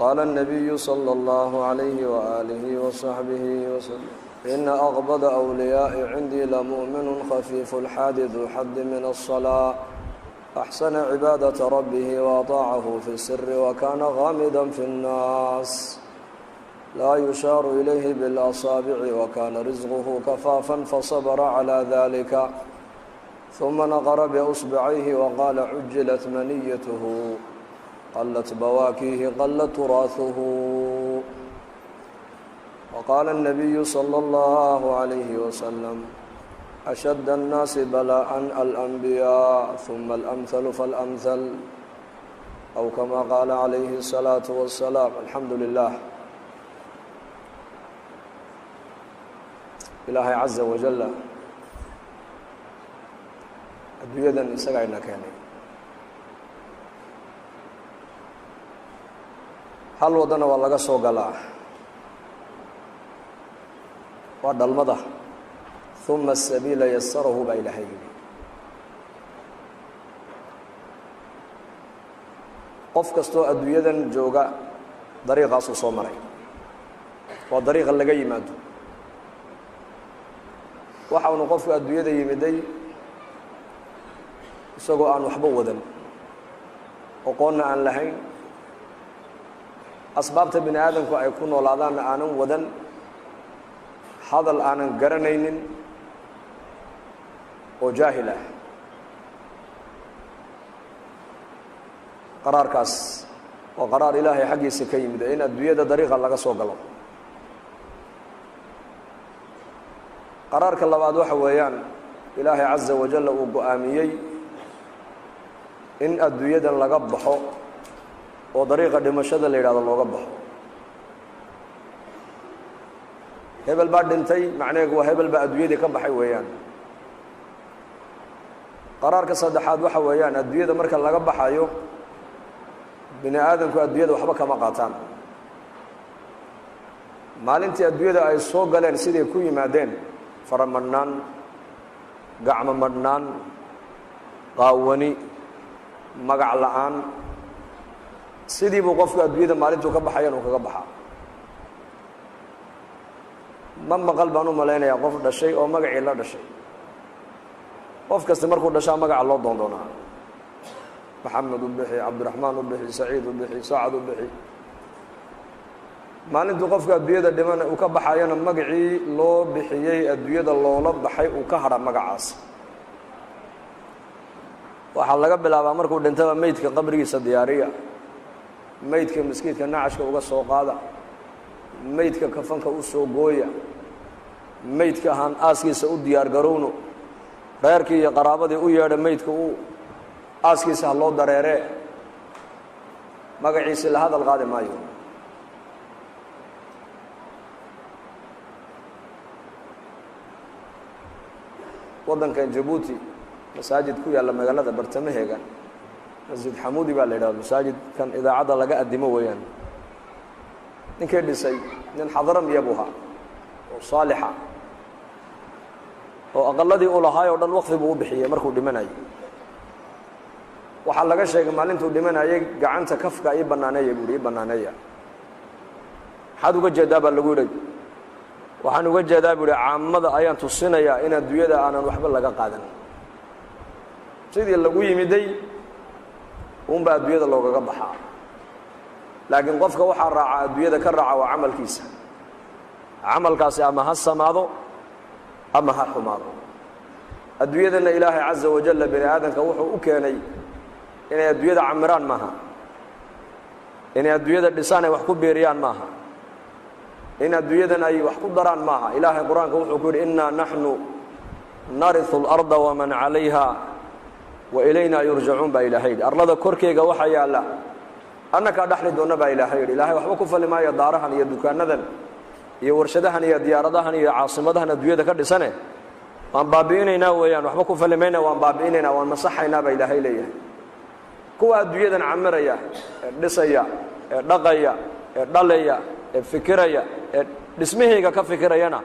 وقال النبي صلى الله عليه وآله وصحبه وسلم: إن أغبض أولياء عندي لمؤمن خفيف الحاد ذو حد من الصلاة، أحسن عبادة ربه وأطاعه في السر، وكان غامدا في الناس، لا يشار إليه بالأصابع، وكان رزقه كفافا فصبر على ذلك، ثم نقر بأصبعيه وقال: عجلت منيته، قلت بواكيه، قل تراثه. وقال النبي صلى الله عليه وسلم: أشد الناس بلاء الأنبياء، ثم الأمثل فالأمثل، أو كما قال عليه الصلاة والسلام. الحمد لله. Ilaahay caza wajalla adduunyadan isagaa ina keenay. Hal waddana waa laga soo galaa, waa dhalmada. Uma asabiila yasarahu baa ilaahay yidhi. Qof kastoo adduunyadan jooga dariiqaasuu soo maray, waa dariiqa laga yimaado. Waxaunu qofku adduunyada yimiday isagoo aan waxba wadan, oqoonna aan lahayn, asbaabta bini aadamku ay ku noolaadaanna aanan wadan, hadal aanan garanaynin oo jaahil ah. Qaraarkaas waa qaraar Ilaahay xaggiisa ka yimid, in adduunyada dariiqa laga soo galo. Qaraarka labaad waxa weeyaan Ilaahay caza wajalla uu go-aamiyey in adduunyadan laga baxo oo dariiqa dhimashada la yidhahdo looga baxo. Hebel baa dhintay, macnaheedu waa hebel baa adduunyadii ka baxay weeyaan. Qaraarka saddexaad waxa weeyaan adduunyada marka laga baxayo, bini aadamku adduunyada waxba kama qaataan. Maalintii adduunyada ay soo galeen siday ku yimaadeen, fara madhnaan, gacmo madhnaan, qaawani, magac la-aan, sidii buu qofku adduunyada maalintuu ka baxayan uu kaga baxaa. Ma maqal baan u malaynayaa qof dhashay oo magacii la dhashay. Qof kasta markuu dhashaa magaca loo doondoonaa: Maxamed u bixi, Cabdiraxmaan u bixi, Saciid u bixi, Saacad u bixi. Maalintuu qofka adduunyada dhiman uu ka baxayana magacii loo bixiyey adduunyada loola baxay uu ka hadha magacaas. Waxaa laga bilaabaa markuu dhintaba meydka qabrigiisa diyaariya, meydka maskiidka nacashka uga soo qaada, meydka kafanka u soo gooya, meydka ahaan aaskiisa u diyaar garowno, reerkii iyo qaraabadii u yeedha, meydka u aaskiisa ha loo dareeree. Magaciisi la hadal qaadi maayo. Waddankan Jabuuti masaajid ku yaalla magaalada bartamaheega, Masjid Xamuudi baa la yidhahda, masaajidkan idaacadda laga addimo weeyaan. Ninkii dhisay nin xadramiya buu ahaa oo saalixa, oo aqaladii u lahaay o dhan waqfi buu u bixiyey markuu dhimanayay. Waxaa laga sheegay maalintuu dhimanayay: "Gacanta kafka ii banaaneeya," buuhi, "ii banaaneeya." "Maxaad uga jeedaa?" baa lagu yidhi. "Waxaan uga jeedaa," bu ihi, "caamada ayaan tusinayaa in adduunyada aanan waxba laga qaadan. Sidii lagu yimiday uunbaa adduunyada loogaga baxaa." Laakiin qofka waxaa raaca, adduunyada ka raaca, waa camalkiisa. Camalkaasi ama ha samaado ama ha xumaado. Adduunyadana Ilaahay caza wajalla bini aadamka wuxuu u keenay inay adduunyada camiraan maaha, inay adduunyada dhisaan ay wax ku biiriyaan maaha, in adduunyadan ay wax ku daraan maaha. Ilaahay Qur-aanka wuxuu ku yidhi: "Innaa naxnu nariثu اlarda waman calayha wa ilayna yurjacuun," baa Ilahay yidhi. Arlada korkeyga waxaa yaalla annakaa dhexli doonna, baa Ilaahay yidhi. Ilaahay waxba ku fali maayo daarahan iyo dukaanadan iyo warshadahan iyo diyaaradahan iyo caasimadahan adduunyada ka dhisane. Waan baabi'inaynaa weeyaan, waxba ku fali mayna, waan baabi'inaynaa, waan masaxaynaa, baa Ilaahay leeyahay. Kuwa adduunyadan camiraya ee dhisaya ee dhaqaya ee dhalaya ee fikiraya ee dhismahayga ka fikirayana,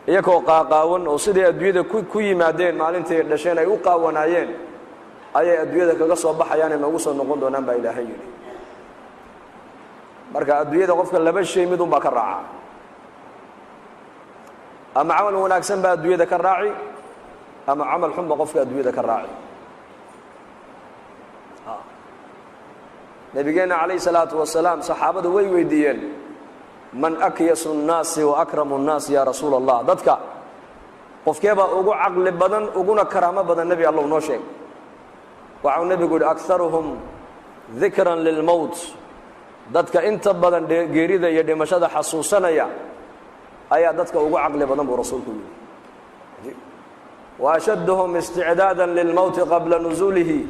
iyagoo qaaqaawan oo siday adduunyada ku yimaadeen maalintii dhasheen ay u qaawanaayeen ayay adduunyada kaga soo baxayaan ee noogu soo noqon doonaan, baa Ilaahay yidhi. Marka adduunyada qofka laba shay mid unbaa ka raaca, ama camal wanaagsan baa adduunyada ka raaci, ama camal xun ba qofka adduunyada ka raaci. Nabigeenna calayhi salaatu wasalaam saxaabadu way weydiiyeen, man akyasu nnaasi wa akramu nnaas yaa rasuula Allah? Dadka qofkeebaa ugu caqli badan uguna karaamo badan, nebi allow, noo sheeg. Waxau nebigu yihi, akharuhum dikran lilmowt, dadka inta badan geerida iyo dhimashada xasuusanaya ayaa dadka ugu caqli badan, buu rasuulku yidhi. Wa ashadduhum isticdaadan lilmowti qabla nusuulihi,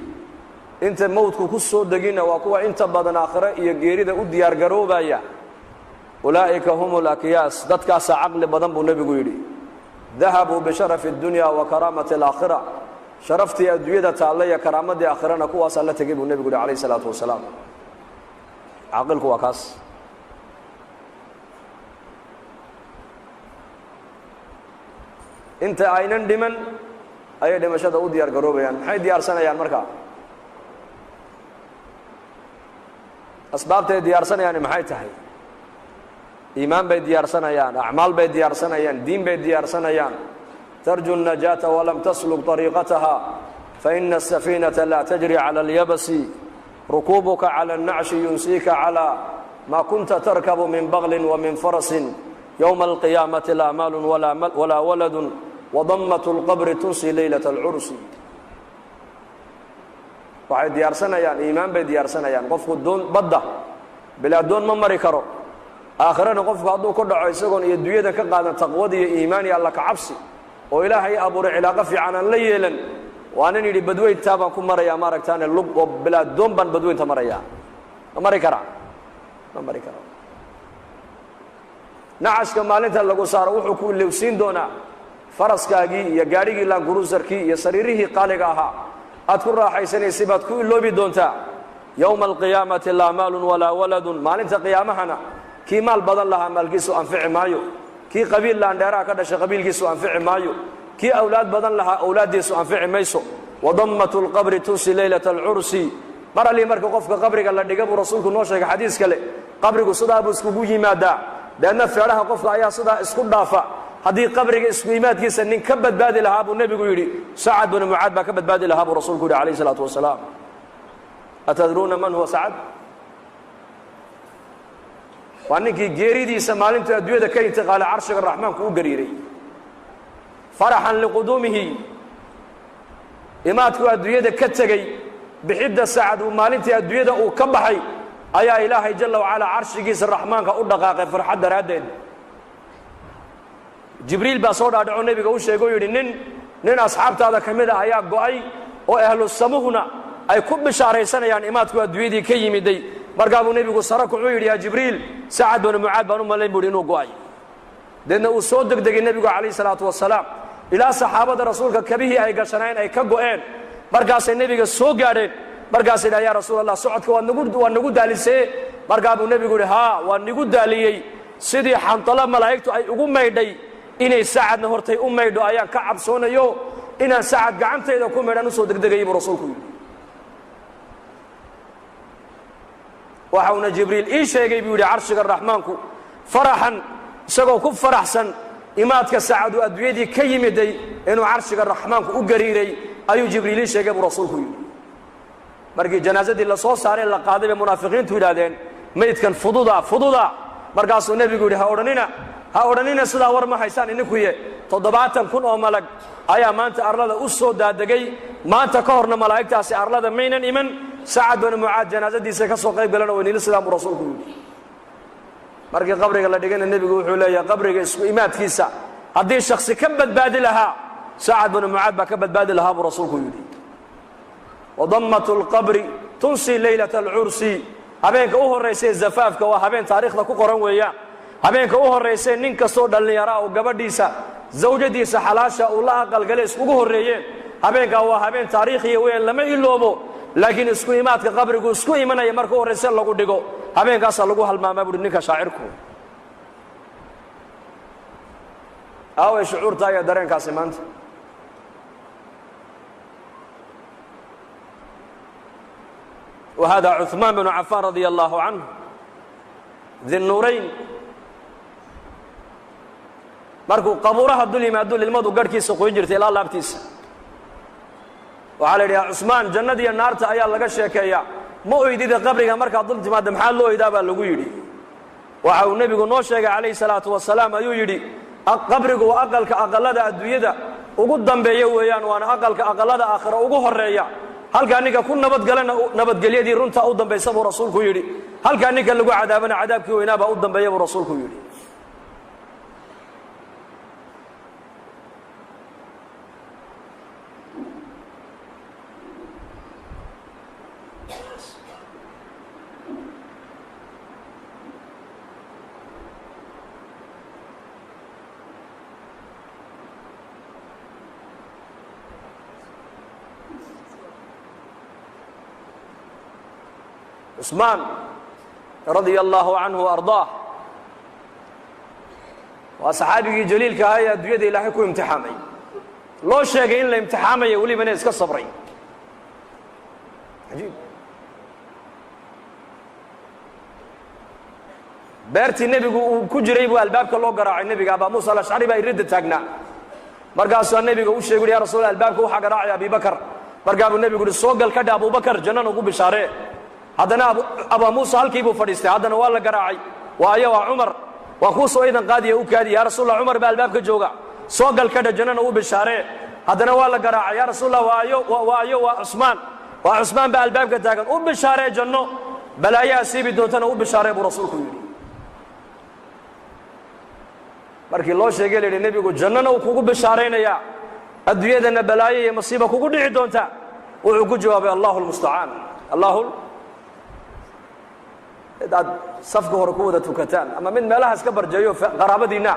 inta mowtku ku soo degina waa kuwa inta badan aakhiro iyo geerida u diyaar garoobaya. Ulaa'ika hum lakyaas, dadkaasaa caqli badan, buu nebigu yidhi. Dahabuu bisharafi اdunya wa karaamati alaakhira, sharaftii adduunyada taalla iyo karaamadii aakhirana kuwaasaa la tegay, buu nebigu yihi alayh isalaatu wasalaam. Caaqilku waa kaas. Inta aynan dhiman ayay dhimashada u diyaar garoobayaan. Maxay diyaarsanayaan marka? Asbaabtay diyaarsanayaani maxay tahay? Iimaan bay diyaarsanayaan, acmaal bay diyaarsanayaan, diin bay diyaarsanayaan. Tarju الnajaata walam tasluk طariiqataha, faina الsafiinata laa tajri calى اlyabasi, rukuubuka calى الnacshi yunsiika calى ma kunta tarkabu min baqli wamin farasin, yowma alqiyaamati laa maalu walaa waladu, wadamat اlqabri tunsi leylaة اlcursi. Waxay diyaarsanayaan iimaan bay diyaarsanayaan. Qofku doon badda bilaa doon ma mari karo. Aakhirana qofku hadduu ku dhaco isagoon iyo dunyada ka qaadan taqwada iyo iimaan iyo alla ka cabsi oo ilaahay abuuray cilaaqo fiican aan la yeelan, waa nin yidhi badweyntaa baan ku marayaa, maaragtaane lug oo bilaa doon baan badweynta marayaa. Ma mari karaa? Ma mari karo. Nacashka maalinta lagu saaro wuxuu ku ilowsiin doonaa faraskaagii iyo gaadhigii laankurusarkii iyo sariirihii qaaliga ahaa aad ku raaxaysanaysay baad ku iloobi doontaa. Yowma alqiyaamati laa maalun walaa waladun, maalinta qiyaamahana kii maal badan lahaa maalkiisu anfici maayo, kii qabiil laandheeraha ka dhashay qabiilkiisu anfici maayo, kii awlaad badan lahaa awlaaddiisu anfici mayso. Wadammatu lqabri tunsi leylata alcursi. Mar allii marka qofka qabriga la dhiga, buu rasuulku noo sheegay xadiis kale, qabrigu sidaa buu iskugu yimaadaa, deedna feedhaha qofka ayaa sidaa isku dhaafa. Haddii qabriga isku imaadkiisa nin ka badbaadi lahaa, buu nebigu yidhi, Sacad binu Mucaad baa ka badbaadi lahaa, buu rasuulku yidhi alayh isalaatu wasalaam. Atadruuna man huwa Sacad? Waa ninkii geeridiisa maalintuu adduunyada ka intiqaalay carshiga raxmaanku u gariiray faraxan liquduumihi. Imaadkuu adduunyada ka tegey, bixidda Sacad uu maalintii adduunyada uu ka baxay ayaa Ilaahay jalla wacalaa carshigiisa raxmaanka u dhaqaaqay farxad daraaddeed. Jibriil baa soo dhaadhaco, nebiga u sheegay o yidhi, nin asxaabtaada ka mid a ayaa go'ay oo ahlu samuhuna ay ku bishaaraysanayaan imaadku adduunyadii ka yimiday. Markaa buu nebigu sare kuxuu yidhi, yaa Jibriil, Sacad binu Mucaad baan u malayn, bu yidhi, inuu go'ay. Deedna uu soo degdegay nebigu calayh isalaatu wasalaam ilaa saxaabada rasuulka kabihii ay gashanayn ay ka go'een. Markaasay nebiga soo gaadheen, markaasay dhaha, yaa rasuul Allah, socodka waad nagu daalisee. Markaa buu nebigu yidhi, haa, waa nigu daaliyey, sidii xantalo malaa'igtu ay ugu maydhay inay Sacadna hortay u maydho ayaan ka cabsoonayo, inaan Sacad gacantayda ku maydhaan usoo degdegayay, buu rasuulku yidhi. Waxauna Jibriil ii sheegay, buu yidhi, carshiga raxmaanku faraxan isagoo ku faraxsan imaadka Sacadu adduunyadii ka yimiday inuu carshiga raxmaanku u gariiray ayuu Jibriil ii sheegay, buu rasuulku yidhi. Markii janaasadii la soo saaray, la qaaday, bay munaafiqiintu yidhahdeen, maydkan fududa, fududa. Markaasuu nebigu yidhi, ha odhanina, ha odhanina sidaa, war ma haysaan idinkuye. 70,000 oo malag ayaa maanta arlada u soo daadegay, maanta ka horna malaa'igtaasi arlada maynan iman. Sacad binu Mucaad janaasadiisa ka soo qayb galana waynila sidaan, buu rasuulku yidhi. Markii qabriga la dhigana nebigu wuxuu leeyahay, qabriga isku imaadkiisa haddii shaksi ka badbaadi lahaa, Sacad binu Mucaad baa ka badbaadi lahaa, buu rasuulku yidhi. Wadammatu lqabri tunsi leylata alcursi. Habeenka u horraysay zafaafka waa habeen taariikhda ku qoran weeyaan. Habeenka u horraysay nin kastoo dhallinyaraa oo gabadhiisa zawjadiisa xalaasha uu la aqalgale iskugu horreeyeen, habeenkaa waa habeen taariikhiya weeyaan, lama iloobo. Laakiin isku imaadka qabrigu isku imanaya marka u horrayse lagu dhigo, habeenkaasaa lagu halmaamaa, buuhi ninka shaacirku. Aaway shucuurta iyo dareenkaasi maanta? Wa hada Cuثmaan bnu Cafaan radia allahu canhu. Dinnuurayn markuu qabuuraha dul yimaado lilmadu garhkiisa qoyn jirtay ilaa laabtiisa. Waxaa la yidhi yaa Cusmaan, jannadiiyo naarta ayaa laga sheekeeyaa, ma oydida qabriga markaad dul timaadda, maxaa loo oydaa baa lagu yidhi. Waxa uu nebigu noo sheegay calayhi salaatu wasalaam ayuu yidhi, qabrigu waa aqalka aqallada adduunyada ugu dambeeya weeyaan, waana aqalka aqallada aakhira ugu horeeya. Halkaa ninka ku nabadgalana nabadgelyadii runtaa u dambaysa buu rasuulku yidhi, halkaa ninka lagu cadaabana cadaabkii weynaabaa u dambeeya buu rasuulku yidhi. Cusmaan radia allaahu canhu ardaah waa saxaabigii jaliilka ahaa ee adduunyada ilaahay ku imtixaamay, loo sheegay in la imtixaamaya, welibana iska sabray. Ajiib. Beertii nebigu uu ku jiray buu albaabka loo garaacay nebiga. Abaa Muusa Alashcari baa iridda taagnaa. Markaasuu nebiga u sheegu ya Rasuul, albaabka waxaa garaacay Abibakar. Markaa buu nebigu uhi, soo gal ka dha Abubakar, jannana ugu bishaaree. Haddana Abaa Muusa halkii buu fadhiistay. Haddana waa la garaacay. Waayo, waa Cumar, waa kuu soo idan qaadiya, u kaadi. Yaa Rasulallah, Cumar baa albaabka jooga, soo gal ka dha, jannana u bishaaree. Haddana waa la garaacay. Yaa Rasulallah, waayo, waayo, waa Cusmaan, waa Cusmaan baa albaabka taagan, u bishaaree janno, balaayo asiibi doontana u bishaaree buu rasuulku yidhi. Markii loo sheegay la yidhi nebigu jannana uu kugu bishaaraynayaa, adduunyadana balaayo iyo masiiba kugu dhici doonta, wuxuu ku jawaabay, allahu lmustacaan. Allahu mid aad safka hore ku wada tukataan ama mid meelahaas ka barjeeyo qaraabadiinna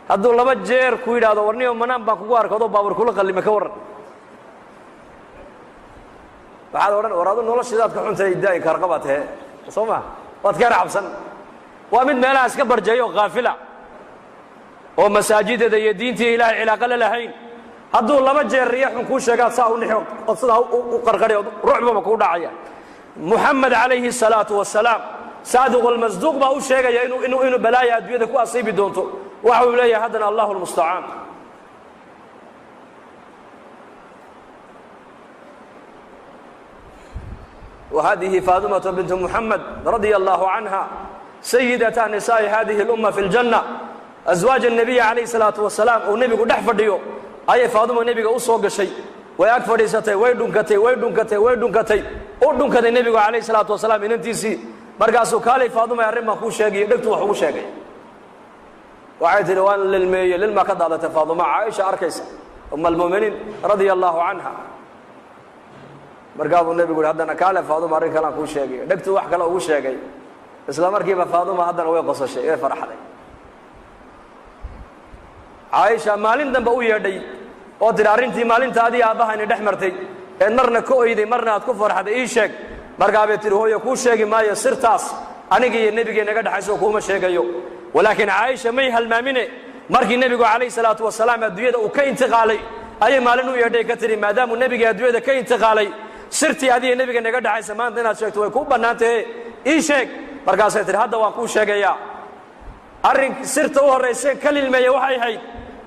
hadduu laba jeer ku yidhahdo, warniyo manaan baan kugu arkadoo baabuur kula qallime, ka warran? Waxaad odhan, war adu noloshidaad ka xuntay, daa'i kaarqabaad tahe, soo ma waad ka cabsan. Waa mid meelahaas ka barjeeyo kaafila oo masaajidada iyo diintii ilaahay cilaaqo la lahayn. Hadduu laba jeer riyo xun kuu sheegaad saa u nixi od sidaa u qarqari od rucbaba kuu dhacaya. Muxamed calayhi الsalaatu wasalaam, saadiq almasduuq, baa u sheegaya inuu balaaya adduunyada ku asiibi doonto. Waxa uu leeyahay haddana, allahu lmustacaan. وhadihi faadimة bint muxamed radia allahu canha, sayidata nisaa'i hadihi اlumma fi اljanna, aswaaj الnabiyi calayh الsalaatu wasalaam, uu nebigu dhex fadhiyo ayay Faaduma nebiga u soo gashay. Way ag fadhiisatay, way dhunkatay, way dhunkatay, way dhunkatay, u dhunkaday nebigu calayh salaatu wasalaam inantiisii. Markaasuu, kaalay Faaduma, arrin baan kuu sheegayo. Dhegtu wax ugu sheegay. Waxay tidhi, waan lilmeeyey. Lilmaa ka daadatay Faaduma. Caaisha arkaysa, uma almu'miniin radia allahu canha. Markaa buu nebigu yihi, haddana kaale Faaduma, arrin kalean kuu sheegayo. Dhegtuu wax kale ugu sheegay. Isla markiiba Faaduma haddana way qosashay, way farxday. Caaisha maalin dambe u yeedhay oo tidhi, arrintii maalinta adii aabbahani dhex martay eed marna ka oyday marna aad ku farxday ii sheeg. Markaa bay tidhi, hooyo, kuu sheegi maayo sirtaas, aniga iyo nebigay naga dhexayso, kuuma sheegayo. Walaakiin Caaisha may halmaamine, markii nebigu calayhi salaatu wasalaam adduunyada uu ka intiqaalay ayay maalin u yeedhay, ka tidhi, maadaamuu nebiga adduunyada ka intiqaalay, sirtii adiga nebiga naga dhexaysa maanta inaad sheegto way kuu bannaantahe, ii sheeg. Markaasay tidhi, hadda waan kuu sheegayaa. Arrin sirta u horrayseen ka lilmeeya waxay ahayd,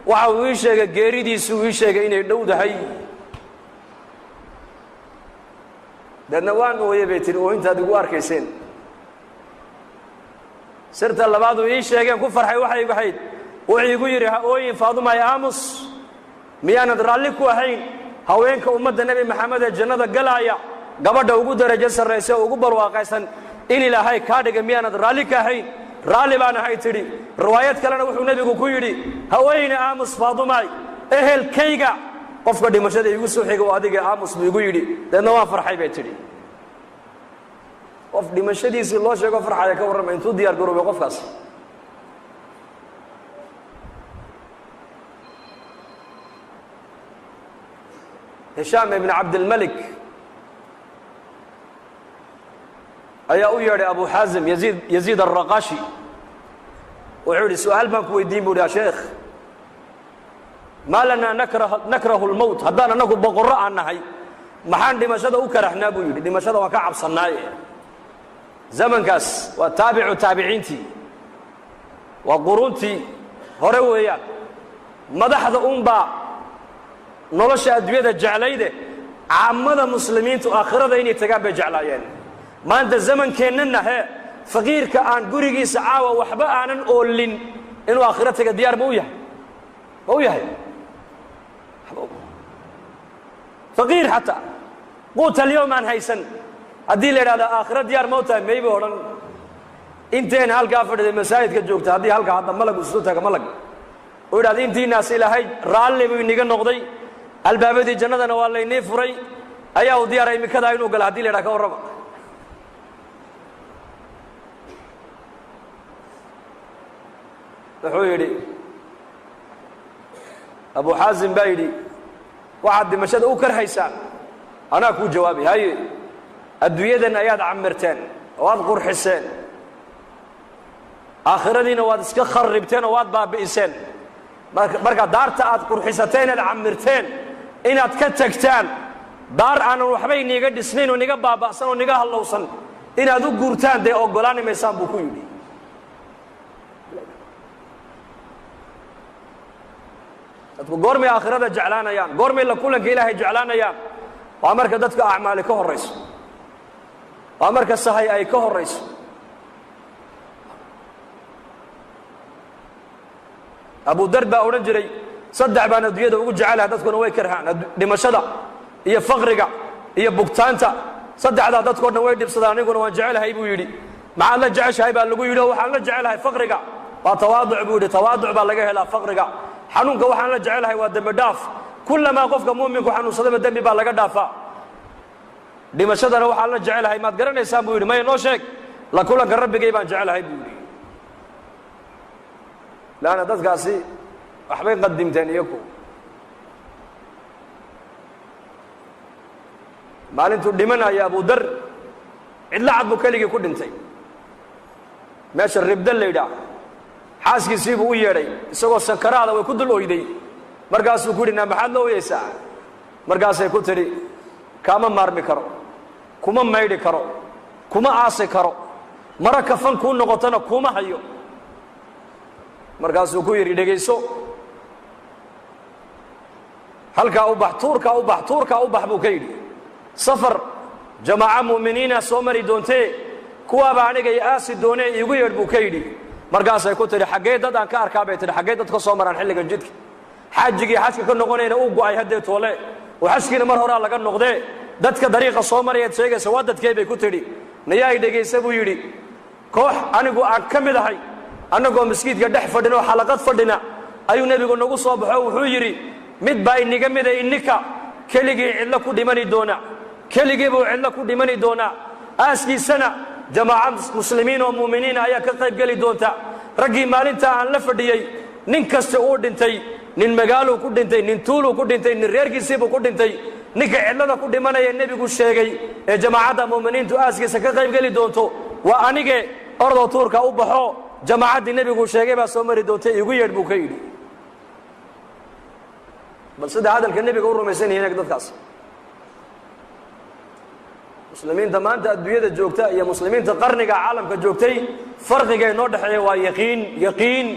waxa uu ii sheegay geeridiisuu ii sheegay inay dhowdahay. Deedna waan ooye bay tihi, oohintaad igu arkayseen. Sirta labaaduu ii sheegeen ku farxay waxay ahayd, wuxuu igu yidhi, ha ooyin Faadumay, aamus. Miyaanad raalli ku ahayn haweenka ummadda Nebi Maxamed ee jannada galaaya gabadha ugu darajo sarraysa oo ugu barwaaqaysan in Ilaahay kaa dhiga? Miyaanad raalli ka ahayn? Raalli baan ahay, tidhi. Riwaayad kalena wuxuu nebigu ku yidhi, haweyne, aamus Faadumay, ehelkayga qofka dhimashada iigu soo xiga oo adiga, aamus buu igu yidhi. Deedna waan farxay bay tidhi. Qof dhimashadiisii loo sheego farxaya, ka warrama intuu diyaar garoobay qofkaas? Hishaam ibn Cabdilmalik ayaa u yeedhay Abu Xaazim Yaziid Alraqashi. Wuxuu yidhi, su-aal baan ku weydiin bu uhi, ya sheekh, maa lanaa nakrahu lmowt? Haddaan annagu boqorro aan nahay, maxaan dhimashada u karaxnaa? Buu yidhi, dhimashada waan ka cabsannaaye. Zamankaas waa taabicu taabiciintii, waa quruuntii hore weeyaan. Madaxda unbaa nolosha adduunyada jeclayde, caamada muslimiintu aakhirada inay tagaan bay jeclaayeen. Maanta zamankeennana hee, faqiirka aan gurigiisa caawa waxba aanan oolin inuu aakhiro taga diyaar ma u yahay? Ma u yahay? Faqiir xataa quut alyowm aan haysan haddii la idhahdo aakhiro diyaar ma u tahay, mayba odhan. Inteena halkaa fadhiday, masaajidka joogta, haddii halkaa hadda malag isu taga, malag uu yidhahda intiinaas Ilaahay raalli buu iniga noqday, albaabadii jannadana waa laynii furay, ayaa uu diyaaray imikadaa inuu gala hadii la yidhaha, ka warrama? Wuxuu yidhi Abu Xaasim baa yidhi, waxaad dhimashada u karhaysaan anaa kuu jawaabay. Haye, adduunyadan ayaad camirteen oo aad qurxiseen, aakhiradiina waad iska kharibteen oo waad baabi'iseen. Marka daarta aad qurxisateen aad camirteen inaad ka tagtaan, daar aanan waxbay niiga dhisnayn oo niga baaba'san oo niga hallowsan inaad u guurtaan, dee oggolaani maysaan, buu ku yidhi. Dadku goormay aakhirada jeclaanayaan? Goormay la kulanka Ilaahay jeclaanayaan? Waa marka dadka acmaali ka horrayso, waa marka sahay ay ka horrayso. Abu Dar baa odhan jiray, saddex baan adduunyada ugu jecelahay, dadkuna way karhaan: dhimashada iyo faqriga iyo bugtaanta. Saddexdaa dadkao dhan way dhibsadaan, aniguna waan jecelahay, buu yidhi. Maxaad la jeceshahay, baa lagu yidhi. Oo waxaan la jecelahay faqriga waa tawaaduc, buu yidhi. Tawaaduc baa laga helaa faqriga. Xanuunka waxaan la jecelahay waa dembi dhaaf, kullamaa qofka mu'minku xanuunsadaba dembi baa laga dhaafaa. Dhimashadana waxaan la jecelahay maad garanaysaan, buu yidhi. Maya, noo sheeg. La kulanka Rabbigay baan jecelahay, buu yidhi. Laanna dadkaasi waxbay qadimteen iyaku. Maalintuu dhimanaya Abudar, cidlo cad buu keligii ku dhintay, meesha Ribda la yidhaah. Xaaskiisii buu u yeedhay isagoo sakaraada, way ku dul oyday. Markaasuu ku yidhi, na maxaad la oyeysaa? Markaasay ku tidhi, kaama maarmi karo, kuma maydhi karo, kuma aasi karo, maro kafan kuu noqotona kuma hayo. Markaasuu ku yidhi, dhegayso, halkaa u bax, tuurkaa u bax, tuurkaa u bax, buu ka yidhi. Safar jamaaco mu'miniina soo mari doontee, kuwaaba aniga i aasi doonee, iigu yeedh, buu ka yidhi. Markaasay ku tidhi, xaggee dad aan ka arkaa, bay tidhi, xaggee dad ka soo maraan xilligan jidka? Xaajigii xajka ka noqonayna uu go'ay haddee toole, oo xajkiina mar horaa laga noqdee, dadka dariiqa soo marayaad sheegaysa waa dadkee, bay ku tidhi. Nayaa, i dhegaysa, buu yidhi. Koox anigu aan ka mid ahay, annagoo maskiidka dhex fadhina oo xalaqad fadhina, ayuu nebigu nagu soo baxo. Wuxuu yidhi, mid baa iniga mida ininka keligii cidlo ku dhimani doona, keligii buu cidlo ku dhimani doonaa, aaskiisana jamaaca muslimiin oo mu'miniina ayaa ka qayb geli doonta. Raggii maalintaa aan la fadhiyey nin kasta uu dhintay, nin magaaluu ku dhintay, nin tuuluu ku dhintay, nin reerkiisiibuu ku dhintay. Ninka cidlada ku dhimanaya nebigu sheegay ee jamaacadda mu'miniintu aaskiisa ka qayb geli doonto waa anige. Ordoo tuurka u baxo, jamaacaddii nebigu sheegay baa soo mari doonta, igu yeedh, buu ka yidhi. Bal sida hadalka nebiga u rumaysan yihiin dadkaas. Muslimiinta maanta adduunyada joogta iyo muslimiinta qarniga caalamka joogtay, farqiga inoo dhexeeya waa yaqiin. Yaqiin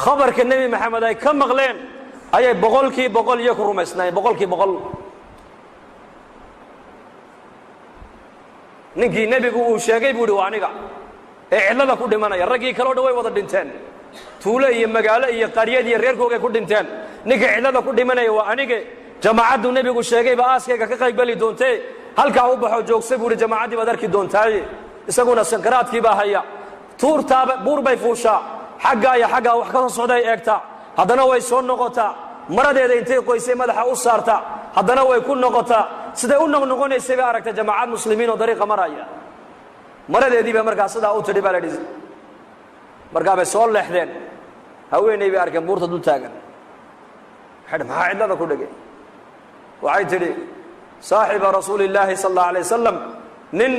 khabarka Nebi Maxamed ay ka maqleen ayay 100% iyo ku rumaysnaayeen, 100%. Ninkii nebigu uu sheegay, buu yidhi, waa aniga ee cidlada ku dhimanaya. Raggii kaleo dhan way wada dhinteen, tuulo iyo magaalo iyo qaryad iyo reerkoogay ku dhinteen. Ninka cidlada ku dhimanaya waa anige, jamaacaddu nebigu sheegayba aaskayga ka qaybgeli doontee, halkaa u baxo, joogsa, buu yidhi, jamaacaddii baad arki doontaaye. Isaguna sankaraadkii baa haya, tuurtaaba buur bay fuushaa, xaggaa iyo xaggaa wax ka soo socday eegtaa, haddana way soo noqotaa, maradeeda intay qoysay madaxa u saartaa, haddana way ku noqotaa. Siday u noqnoqonaysay bay aragtay jamaacad muslimiin oo dariiqa maraya. Maradeedii bay markaa sidaa u tidhi, baa la yidhi. Markaa bay soo leexdeen, haweeney bay arkeen buurta dul taagan. Waxay dhi, maxaa cidlada ku dhegay? Waxay tidhi, saaxiba rasuuli illaahi sal allahu alay wasalam, nin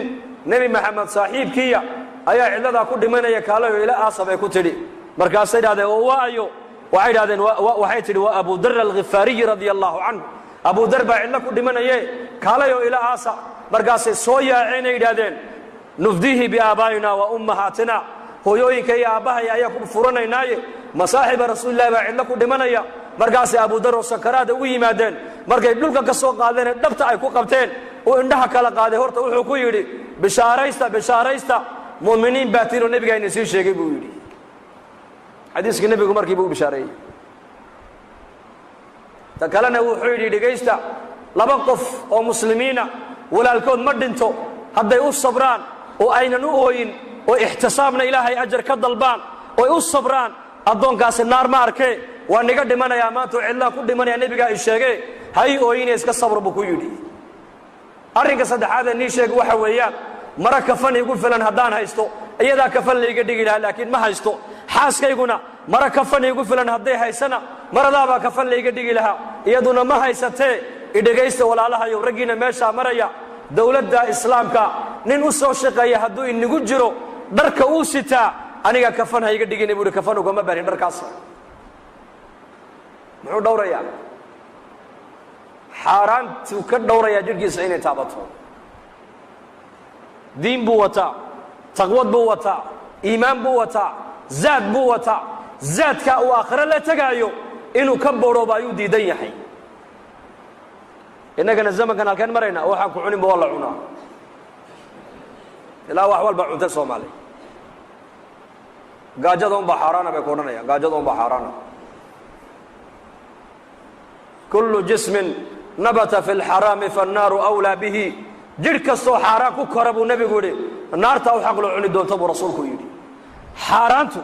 Nebi Maxamed saaxiibkiiya ayaa cidladaa ku dhimanaya, kaalayo ila aasa, bay ku tidhi. Markaasay idhahdeen, oo waa ayo? Waxay idhahdeen, waxay tidhi, waa Abu Dar Alghifaariyi radia allahu canhu, Abu Dar baa cidlo ku dhimanaye, kaalayo ila aasa. Markaasay soo yaaceenay yidhahdeen. Nufdiihi biaabaa'ina wa ummahaatina, hooyooyinka iyo aabbahay ayaa ku furanaynaaye, masaaxiba rasuulillahi baa cidlo ku dhimanaya. Markaasay Abudar oo sakaraada ugu yimaadeen. Markay dhulka ka soo qaadeenee dhabta ay ku qabteen, uu indhaha kala qaaday, horta wuxuu ku yidhi: "Bishaaraysta, bishaaraysta, mu'miniin baa tiinoo nebigaa ina sii sheegay," buu yidhi. Xadiiskii nebigu markiibu u bishaareeyey. Ta kalena wuxuu yidhi: "Dhegaysta, laba qof oo muslimiina walaalkood ma dhinto, hadday u sabraan oo aynan u ooyin oo ixtisaabna Ilaahay ajar ka dalbaan oy u sabraan, addoonkaasi naar ma arkee. Waa niga dhimanayaa maanta oo cidlaan ku dhimanaya, nebigaa i sheegee, hay ooyine, iska sabr," buu ku yidhi. Arrinka saddexaad ee nii sheeg waxa weeyaan, mara kafan igu filan haddaan haysto, iyadaa kafan layga dhigi lahaa, laakiin ma haysto. Xaaskayguna mara kafan igu filan hadday haysana, maradaabaa kafan layga dhigi lahaa, iyaduna ma haysatee. Idhegaysta walaalahayow, raggiina meeshaa maraya, dowladda Islaamka nin u soo shaqeeya hadduu inagu jiro, dharka uu sitaa aniga kafan ha iga dhigina, buuhi. Kafan ugama barin dharkaas. Muxuu dhowrayaa? Xaaraantuu ka dhowrayaa jidhkiisa inay taabato. Diin buu wataa, taqwad buu wataa, iimaan buu wataa, zaad buu wataa. Zaadkaa uu aakhiro la tegaayo inuu ka borooba ayuu diidan yahay. Innagana zamankan halkeen marayna? Waxaan ku cuninba waa la cunaa, ilaa wax walba cunta. Soomaali gaajada un baa xaaraana bay ku odhanayaan, gaajada un baa xaaraana. Kullu jismin nabata fi lxaraami fannaaru awlaa bihi. Jidh kastoo xaaraan ku kora, buu nebigu yidhi, naartaa u xaqlo cuni doonta, buu rasuulku yidhi. Xaaraantu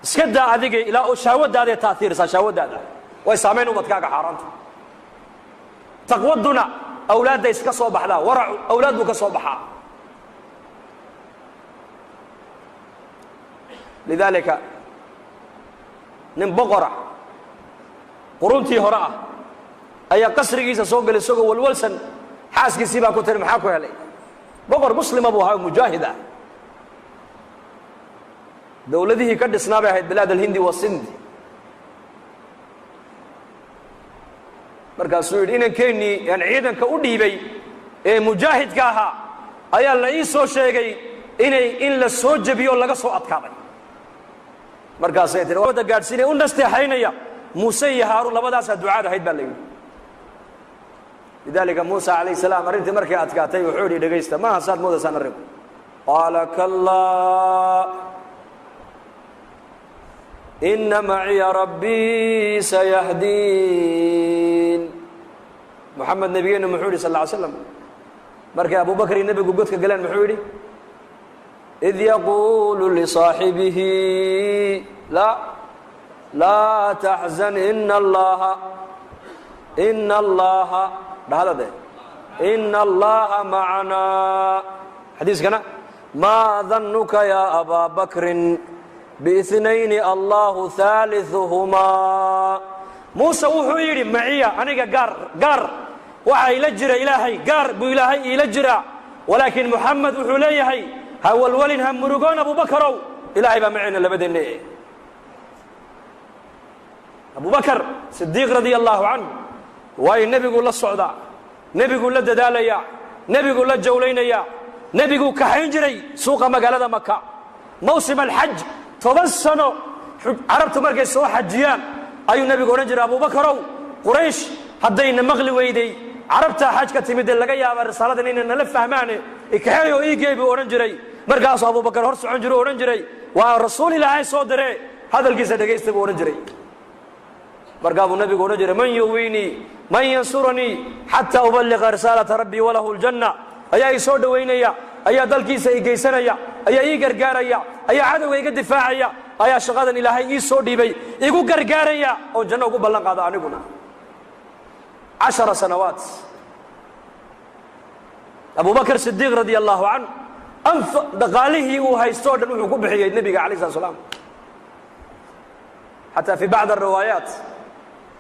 iska daa adigay, ilaa shahwadaaday taaiirisaa, shahwadaada way saamayn ubadkaaga xaaraantu. Taqwaduna awlaadda iska soo baxdaa, waracu awlaad buu ka soo baxaa. Lidaalika nin boqora quruntii hore ah ayaa qasrigiisa soo gelay isagoo walwalsan. Xaaskiisii baa ku tiri: "Maxaa ku helay?" Boqor muslima buu ahaa, mujaahid ah. Dowladihii ka dhisnaa bay ahayd bilaad alhindi wasindi. Markaasuu yidhi: "Inankeenii aan ciidanka u dhiibay ee mujaahidka ahaa ayaa la ii soo sheegay inay in la soo jebiyo, laga soo adkaaday." Markaasay tiri: "Wada gaadhsiinaya, u nasteexaynaya Muuse iyo Haaruun, labadaasaa ducaad ahayd," baa la yidhi. Lidaalika Muusa calayh salaam arrintii markay adkaatay wuxuu yidhi: "Dhegaysta, maaha saad moodaysaan arrinku." Qaala: "Kallaa, ina maciya rabbii sayahdiin." Moxamed nebigeennu muxuu yidhi sal ly slam markay Abubakr iyo nebigu godka galeen? Muxuu yidhi? Id yaquulu lisaaxibihi laa taxzan, ina allaha, ina allaha, dhahda de, ina allaha macanaa. Xadiiskana: "Maa danuka yaa abaa bakrin biithnayni allahu haaliثuhumaa?" Muuse wuxuu yidhi: "Maciya aniga gaar gaar waxaa ila jira Ilaahay, gaar buu Ilaahay iila jiraa." Walaakiin Moxamed wuxuu leeyahay: "Ha walwalin, ha murugoon, Abubakarow, Ilaahay baa macayna labadeenna." Abubakar Sidiiq radia allahu canhu, waayo nebiguu la socdaa, nebiguu la dadaalayaa, nebiguu la jawlaynayaa, nebiguu kaxayn jiray suuqa magaalada Maka mawsim alxaj. 10 sano carabtu markay soo xajiyaan ayuu nebigu odhan jiray: "Abubakarow, Quraysh haddayna maqli weyday, carabtaa xaj ka timid ee laga yaaba risaaladan inay nala fahmaane, ikaxeey oo iigey," buu odhan jiray. Markaasuu Abubakar hor socon jiray o odhan jiray: "Waa rasuul Ilaahay soo diree, hadalkiisa dhegaysta," buu odhan jiray. Markaa buu nabigu odhan jiray: "Man yuwiinii, man yansuranii xataa ubaliqa risaalata rabbii walahu ljanna? Ayaa ii soo dhowaynaya, ayaa dalkiisa i geysanaya, ayaa ii gargaaraya, ayaa cadowga iga difaacaya, ayaa shaqadan Ilaahay ii soo dhiibay igu gargaaraya oon janno ugu ballan qaado aniguna?" 10 sanawaat Abubakr Sidiiq radia allahu canhu anf dhaqaalihii uu haysto o dhan wuxuu ku bixiyey nebiga alay slat slam. Xataa fii bacd ariwaayaat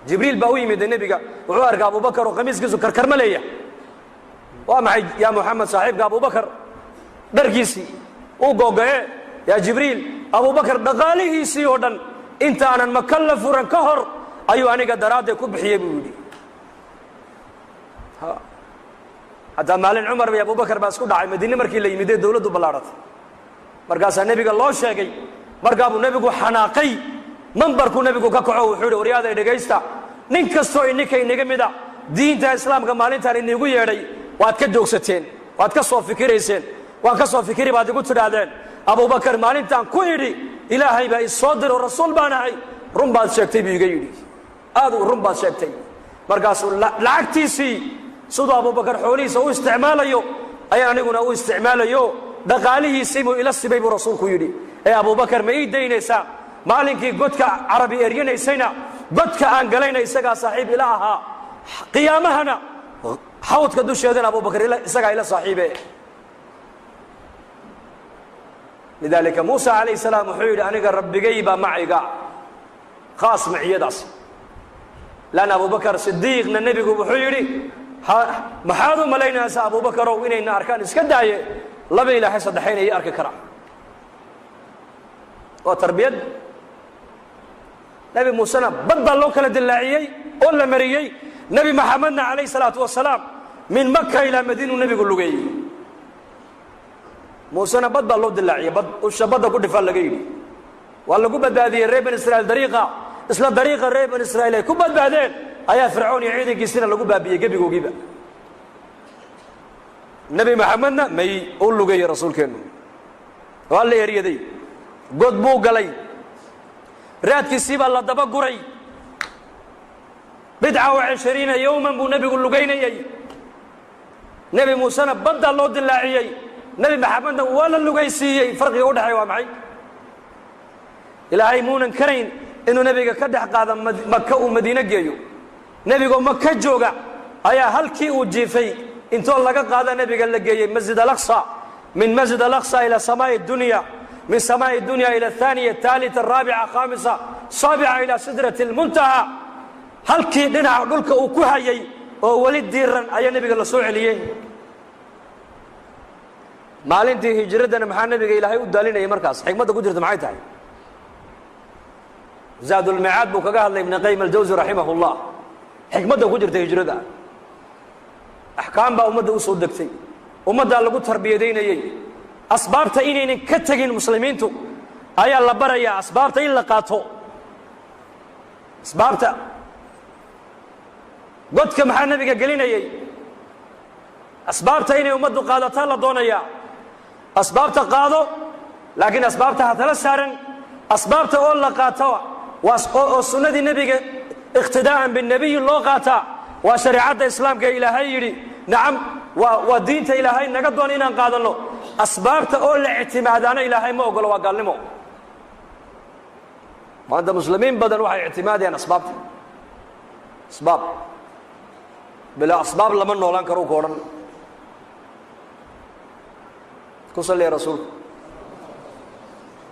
Jibriil baa u yimid nebiga, wuxuu arkaa Abubakar oo khamiiskiisu karkarma leeya. "Waa maxay, yaa Moxamed, saaxiibka Abubakar dharkiisii uu googo'e?" "Yaa Jibriil, Abubakar dhaqaalihiisii oo dhan intaanan Maka la furan ka hor ayuu aniga daraaddeed ku bixiyey," buu yidhi. Xataa maalin Cumar iyo Abubakar baa isku dhacay Madiine markii la yimidee dowladdu ballaadhatay. Markaasaa nebiga loo sheegay, markaabuu nebigu xanaaqay, mambarkuu nebigu ka kaco, wuxuu yidhi: "Waryaaday, dhegaysta, nin kastoo ininka inaga mida diinta Islaamka maalintaan iniigu yeedhay waad ka joogsateen, waad ka soo fikirayseen, waan ka soo fikiri baad igu tidhaahdeen. Abubakar, maalintaan ku idhi Ilaahay baa isoo diro, rasuul baan ahay, run baad sheegtay buu iga yidhi, aad run baad sheegtay." Markaasuu lacagtiisii, siduu Abubakar xoolihiisa u isticmaalayo ayaan aniguna u isticmaalayo, dhaqaalihiisii buu ila sibay buu rasuulku yidhi. Ee Abubakar, ma ii daynaysaa? Maalinkii godka Carabi eryanaysayna, godka aan galayna isagaa saaxiib ila ahaa, qiyaamahana xawdka dusheedana Abubakar isagaa ila saaxiibe. Lidaalika Muusa calayh salaam wuxuu yidhi: "Aniga rabbigay baa macayga khaas maciyadaas." Lanna Abubakar Sidiiqna nebigu wuxuu yidhi: "Maxaad u malaynaysaa, Abubakarow, inayna arkaan iska daaye, laba Ilaahay saddexayna ii arki karaa?" Waa tarbiyad. Nebi Muusena bad baa loo kala dillaaciyey oo la mariyey. Nebi Maxamedna calayh salaatu wasalaam min Maka ilaa Madiinuu nebigu lugeeyey. Muusena bad baa loo dilaaciyey, bad usha badda ku dhifaa laga yidhi, waa lagu badbaadiyey reer Bani Israiil. Dariiqa, isla dariiqa reer Bani Israiil ay ku badbaadeen ayaa Fircoon iyo ciidankiisina lagu baabiyey gebigoogiiba. Nebi Maxamedna may u lugeeyey rasuulkeennu, waa la eryaday, god buu galay, raadkiisii baa la daba guray. 25 yowman buu nebigu lugaynayey. Nebi Muusena baddaa loo dilaaciyey, Nebi Maxamedna waa la lugaysiiyey. Farqiga u dhexeeya waa maxay? Ilaahay muunan karayn inuu nebiga ka dhex qaado Maka uu Madiine geeyo? Nebigoo Maka jooga ayaa halkii uu jiifay intoo laga qaada nebiga la geeyey Masjid Alaqsa, min Masjid Alaqsa ila samaai dunya, min samaai dunya ila athaniya, athalitha, araabica, khamisa, saabica, ila sidrati almuntaha. Halkii dhinaca dhulka uu ku hayay oo weli diiran ayaa nebiga la soo celiyey. Maalintii hijraddana maxaa nebiga Ilaahay u daalinayay markaas? Xikmadda ku jirta maxay tahay? Zaadulmicaad buu kaga hadlay Ibn Qayim Aljawsi raximah اllah xikmadda ku jirta hijrada. Axkaam baa ummadda u soo degtay, ummaddaa lagu tarbiyadaynayey. Asbaabta inaynan ka tegin muslimiintu ayaa la barayaa, asbaabta in la qaato. Asbaabta godka maxaa nebiga gelinayey? Asbaabta inay ummaddu qaadataa la doonayaa. Asbaabta qaado, laakiin asbaabta ha tala saaran. Asbaabta oo la qaato waa oo sunnadii nebiga iqtidaa'an binebiyi loo qaataa, waa shareecadda Islaamka ee Ilaahay yidhi. Nacam, waa diinta Ilaahay naga doon inaan qaadanno. Asbaabta oo la ictimaadaana Ilaahay ma ogolo, waa gaalnimo. Maanta muslimiin badan waxay ictimaadayaan asbaabta. Asbaab, bilaa asbaab lama noolaan karo ka odhan. Ku salliya rasuulka.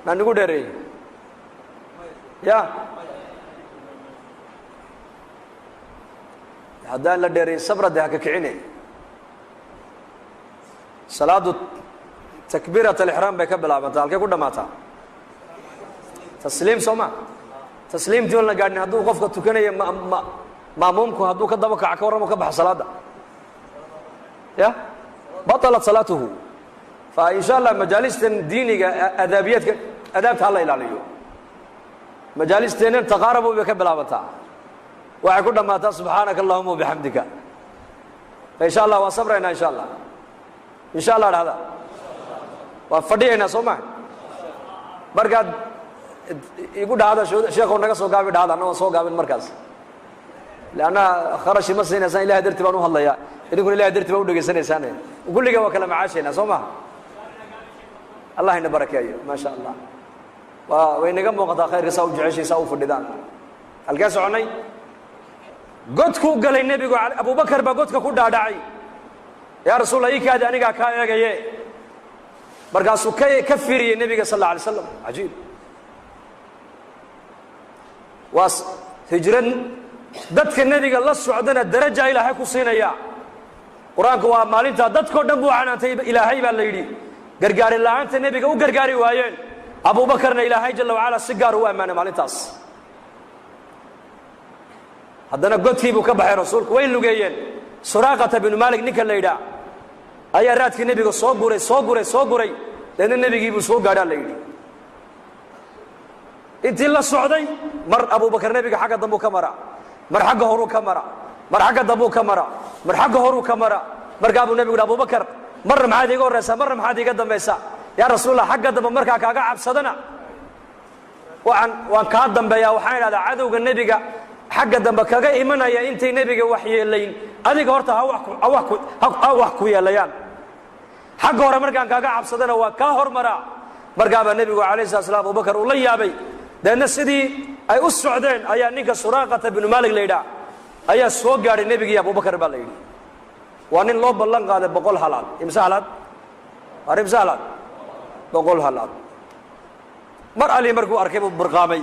Maa nigu dheereeyey? Ya, haddaan la dheereeyey, sabra de ha ka kicine. Salaaddu takbiirat alixraam bay ka bilaabantaa, halkay ku dhammaataa? Tasliim, soo ma? Tasliimtii oon la gaadhin hadduu qofka tukanaya ma maamuumku hadduu ka daba kaco, ka warramo, ka baxo salaadda, ya batalat salaatuhu. Fa in sha Allah majaalistan diiniga adaabiyaadka, adaabta ha la ilaaliyo. Majaalisteennan taqaarabu bay ka bilaabantaa, waxay ku dhammaataa subxaanaka allahuma wabixamdika. Fa insha Allah waan sabraynaa, insha Allah, insha Allah dhahda, waan fadhiyaynaa, soo ma? Markaad igu dhahda "Sheekhow, naga soo gaabi" dhahda, anna waan soo gaabin markaas, leanna kharashi ma siinaysaan. Ilahay darti baan u hadlayaa, idinkuna Ilahay darti baa u dhegaysanaysaan. Kulliga waa kala macaashaynaa, soo maha? Allah ina barakeeyo. Maa sha Allah, waa way naga muuqataa khayrka saa u jeceshay, saa u fadhidaan. Halkee soconnay? Godkuu galay nebigu, Abubakar baa godka ku dhaadhacay. "Yaa Rasuul, ii kaadi, anigaa kaa eegaye." Markaasuu ka fiiriyey nebiga sal alla alay slam. Cajiib, waa hijrad. Dadka nebiga la socdana daraja Ilaahay ku siinaya. Qur-aanku waa maalintaa dadkao dhan buu canaantay Ilaahay, baa la yidhi, gargaari la'aanta nebiga u gargaari waayeen. Abubakarna Ilaahay jala wacala si gaar u ammaanay maalintaas. Haddana godkii buu ka baxay rasuulku, way lugeeyeen. Suraaqata binu Maalik ninka la yidhaah Ayaa raadkii nebiga soo guray, soo guray, soo guray. Deedna nebigii buu soo gaadhaa la yidhi. Intii la socday, mar Abubakar nebiga xagga dambuu ka mara, mar xagga horuu ka mara, mar xagga dambuu ka mara, mar xagga horuu ka mara. Markaa buu nebigu yidhi, "Abubakar, marna maxaad iiga horraysaa, marna maxaad iiga dambaysaa?" "Yaa Rasuulallah, xagga dambe markaa kaaga cabsadana waan kaa dambeeyaa. Waxaan idhahdaa cadowga nebiga xagga dambe kaga imanaya intay nebiga wax yeelayn, adiga horta ha wax ku yeelayaan. Xagga hore markaan kaaga cabsadana waa kaa hormaraa." Markaabaa nebigu calayh slat slam Abubakar uu la yaabay. Deedna sidii ay u socdeen ayaa ninka Suraaqata binu Maalik la yidhaah ayaa soo gaadhay nebigii Abubakar baa la yidhi. Waa nin loo ballan qaaday 100 halaad. Imse halaad? War imse halaad? 100 halaad. Mar ali markuu arkay buu burqaamay,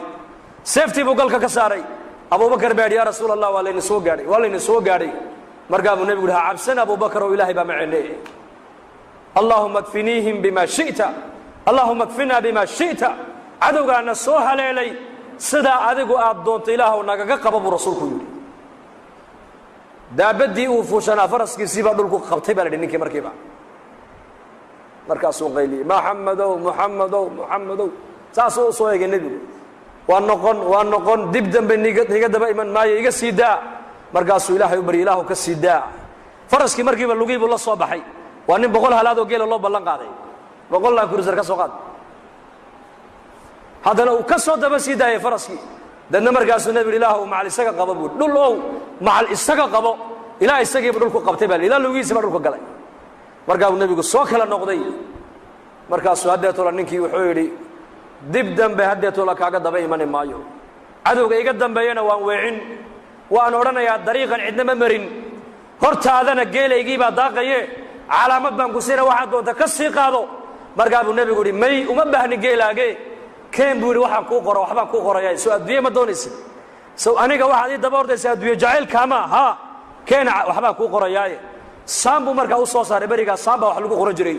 seeftii buu galka ka saaray. Abubakar baa yidhi, "Yaa Rasuul Allah, waa layna soo gaadhay, waa layna soo gaadhay." Markaa buu nebigu yidhi, "Ha cabsan, Abubakar oo Ilaahay baa maceene. Allahuma kfiniihim bima shi'ta, allahuma kfinaa bima shi'ta. Cadowgaana soo haleelay sidaa adigu aad doonto Ilaahw nagaga qaba," buu rasuulku yidhi. Daabaddii uu fuushanaa, faraskiisii baa dhulku qabtay baa la yidhi ninkii markiiba. Markaasuu qayliyey, "Maxamedow, Muxamedow, Muxamedow." Saasuu u soo eegay nebigu. "Waa noqon, waa noqon, dib dambe niga daba iman maayo, iga sii daa." Markaasuu Ilaahay u baryay, "Ilaahu ka sii daa." Faraskii markiiba lugii buu la soo baxay. Waa nin 100 halaad oo geela loo ballan qaaday, 100 Land Cruiser ka soo qaad. Haddana uu ka soo daba sii daayay faraskii. Deedna markaasuu nebigu, "Ilaahu macal isaga qabo," buu. "Dhul ow macal isaga qabo." Ilaah isagiiba dhulku qabtay baa, ilaa lugihiisi baa dhulka galay. Markaa buu nebigu soo kala noqday. Markaasuu haddeetola ninkii wuxuu yidhi, "Dib dambe haddeetola kaaga daba imani maayo. Cadowga iga dambeeyana waan weecin, waan odhanayaa dariiqan cidna ma marin. Hortaadana geelaygii baa daaqaye, calaamad baan ku siina, waxaad doonta ka sii qaado." Markaa buu nebigu yidhi, "May, uma baahni geelaage, keen." Buu yidhi, "Waxaan kuu qoro, waxbaan kuu qoraya. Soo adduunye ma doonaysid? Sow aniga waxaad ii daba ordaysaa adduunye jacaylkaama haa? Keena, waxbaan kuu qorayaaye." Saan buu markaa u soo saaray. Berigaa saan baa wax lagu qoran jiray.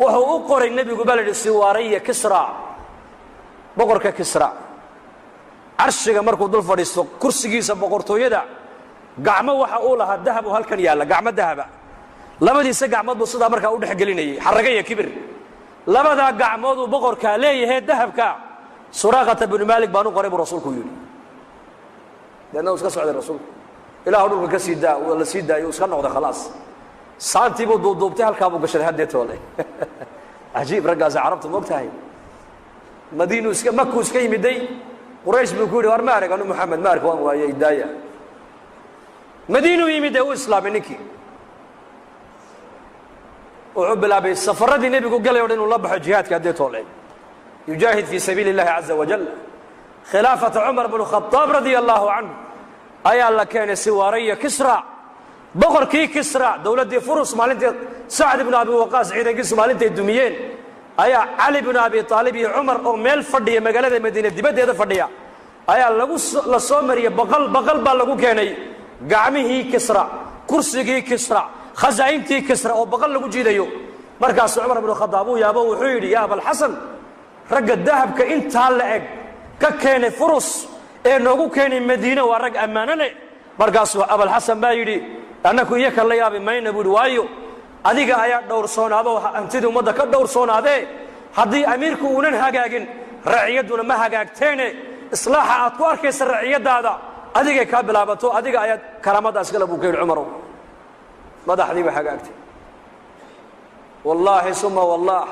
Wuxuu u qoray nebigu baa la yidhi siwaaraya Kisra, boqorka Kisra. Carshiga markuu dul fadhiisto, kursigiisa boqortooyada, gacmo waxa uu lahaa dahab oo halkan yaalla, gacmo dahaba. Labadiisa gacmood buu sidaa markaa u dhex gelinayay, xarraga iyo kibir. Labadaa gacmood uu boqorkaa leeyahay dahabka, Suraaqata binu Maalik baan u qoray, buu rasuulku yidhi. Deedna uu iska socday rasuulku. "Ilaahu dhulka ka sii daa." La sii daayo, uu iska noqday, khalaas. Saantii buu duuduubtay, halkaa buu gashaday haddeetoole. Cajiib, raggaasi carabtu ma og tahay. Madiinuu iska, Makuu iska yimiday. Quraysh buu ku yidhi, "War ma arag anu Moxamed, ma ark, waan waayey, daaya." Madiinuu yimid ee u islaamay ninkii. Wuxuu bilaabay safaradii nebigu galay o dhan inuu la baxo jihaadka haddeetoole, yujaahid fii sabiili اllahi caza wajal. Khilaafata Cumar bnu Khadaab radia allahu canhu ayaa la keenay siwaaraya Kisra, boqorkii Kisra. Dowladdii Furus maalintii Sacd ibnu Abi Waqaas ciidankiisu maalintay dumiyeen ayaa Cali bnu Abi Aalib iyo Cumar oo meel fadhiya magaalada Madiine dibaddeeda fadhiya ayaa lagu la soo mariyey. Baqal baqal baa lagu keenay gacmihii Kisra, kursigii Kisra, khasaa'intii Kisra oo baqal lagu jiidayo. Markaasuu Cumar bnu Khadaab uu yaabo, wuxuu yidhi, "Ya Abalxasan, ragga dahabka intaa la eg ka keenay Furus ee noogu keenay Madiine waa rag ammaano leh." Markaasuu Abalxasan baa yidhi, "Annaku iyo kan la yaabi mayna," buu yidhi, "waayo adiga ayaa dhowrsoonaado, hantidii ummadda ka dhowrsoonaadee. Haddii amiirku uunan hagaagin, raciyadduna ma hagaagteene. Islaaxa aad ku arkaysa raciyaddaada adigay kaa bilaabato, adiga ayaad karaamadaas gala," buu ka yidhi Cumarow. Madaxdii ba hagaagtay. Wallaahi suma wallaah,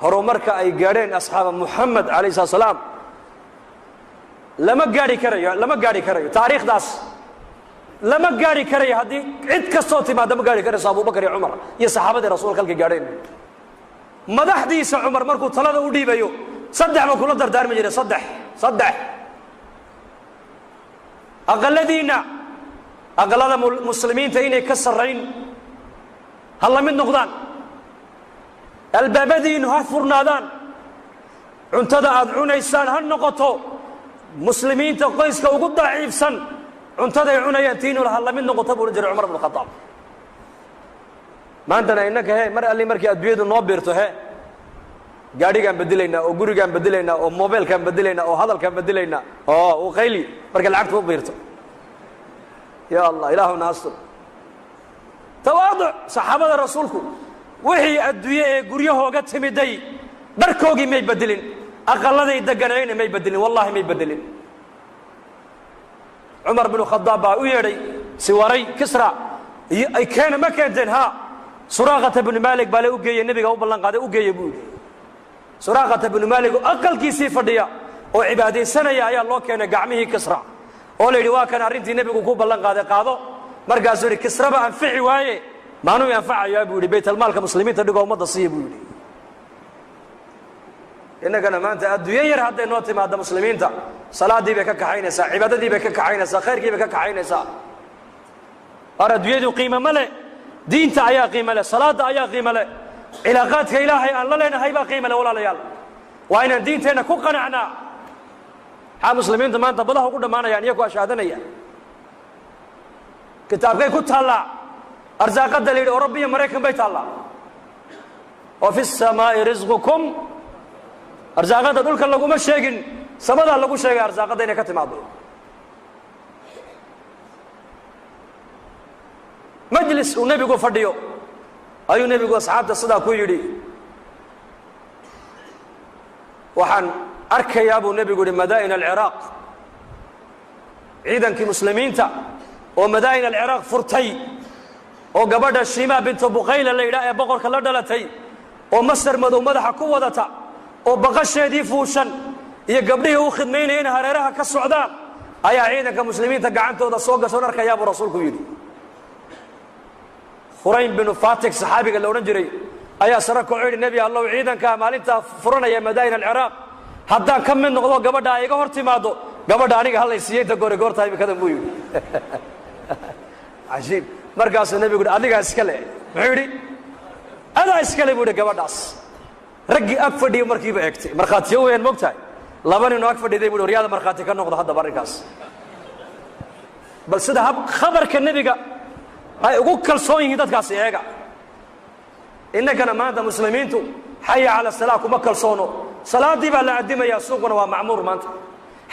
horumarka ay gaadheen asxaaba Muxamed calayh salat salaam lama gaadhi karayo, lama gaadhi karayo. Taariikhdaas lama gaadhi karayo. Haddii cid kastoo timaadda ma gaadhi karayso Abubakar iyo Cumar iyo saxaabadii rasuulka halkay gaadheen. Madaxdiisa Cumar markuu talada u dhiibayo saddex buu kula dardaarmi jiray, saddex, saddex. Aqaladiinna aqalada muslimiinta inay ka sarrayn, ha la mid noqdaan. Albaabadiinnu ha furnaadaan. Cuntada aad cunaysaan ha noqoto muslimiinta qoyska ugu daciifsan cuntaday cunayaan tiinula ha la mid noqoto, buu odhan jiray Cumar bnu Khadaab. Maantana innaka he, mar alli markii adduunyadu noo biirto, he, gaadhigaan bedelaynaa oo gurigaan bedelaynaa oo mobeelkaan bedelaynaa oo hadalkaan bedelaynaa oo uu qayli markay lacagtu u biirto. Ya Allah, Ilaahuna astur. Tawaaduc saxaabada rasuulku wixii adduunye ee guryahooga timiday dharkoogii may bedelin, aqalladay deganayna may bedelin, wallahi may bedelin. Cumar binu Khadaab baa u yeedhay siwaray Kisra iyo ay keena ma keenteen. Ha, Suraaqata bnu Maalik baa le u geeye, nebiga u ballan qaaday, u geeye buu yidhi. Suraaqata bnu Maalik oo aqalkiisii fadhiya oo cibaadaysanaya ayaa loo keenay gacmihii Kisra oo la yidhi, waa kan arrintii nebigu ku ballan qaaday, qaado. Markaasuu yidhi, Kisraba anfici waaye, maanuu anfacayaa buu yidhi, baytalmaalka muslimiinta dhigoo ummadda siiya buu yidhi. Innagana maanta adduunyo yar hadday noo timaadda, muslimiinta salaaddii bay ka kaxaynaysaa, cibaadadii bay ka kaxaynaysaa, khayrkii bay ka kaxaynaysaa. Ar adduunyadu qiimo ma leh, diinta ayaa qiimo leh, salaadda ayaa qiimo leh, cilaaqaadka Ilaahay aan la leenahay baa qiimo leh. Walaalayaal, waa inaan diinteenna ku qanacnaa. Maxaa muslimiinta maanta badaha ugu dhammaanayaan iyagoo ashaadanaya? Kitaabkay ku taallaa arsaaqadda la yidhi Orobiya Maraykan bay taallaa? Wa fi الsamaa'i risqukum. Arsaaqadda dhulka laguma sheegin, samadaa lagu sheegay arsaaqadda inay ka timaado. Majlis uu nebigu fadhiyo ayuu nebigu asxaabta sidaa ku yidhi, waxaan arkayaa buu nebigu yihi madaa'in alciraaq, ciidankii muslimiinta oo madaa'in alciraaq furtay, oo gabadha Shimaa bintu Buqayla la yidhaah ee boqorka la dhalatay oo masar madow madaxa ku wadata oo baqasheedii fuushan iyo gabdhihii u khidmaynayeen hareeraha ka socdaan ayaa ciidanka muslimiinta gacantooda soo gashoon arkayaa buu rasuulku yidhi. Khuraym binu Fatik saxaabiga la odhan jiray ayaa sare kaco yidhi, nebi Allow, ciidankaa maalintaa furanaya madaa'in alciraaq haddaan ka mid noqdo, gabadha ay iga hor timaaddo, gabadha aniga hallay siiye inta goori goortahay imikadan buu yidhi. Cajiib. Markaasuu nebigu yidhi, adigaa iska le. Muxuu yidhi? Adaa iskale buu yidhi gabadhaas. Raggii ag fadhiya markiiba eegtay, markhaatiyo weyaan moog tahay, laba ninoo ag fadhiday bu yidhi, waryaada markhaati ka noqdo haddaba arrinkaas. Bal sida hab khabarka nebiga ay ugu kalsoon yihiin dadkaasi eega. Innagana maanta muslimiintu xaya cala salaa kuma kalsoono. Salaaddii baa la addimayaa, suuquna waa macmuur maanta.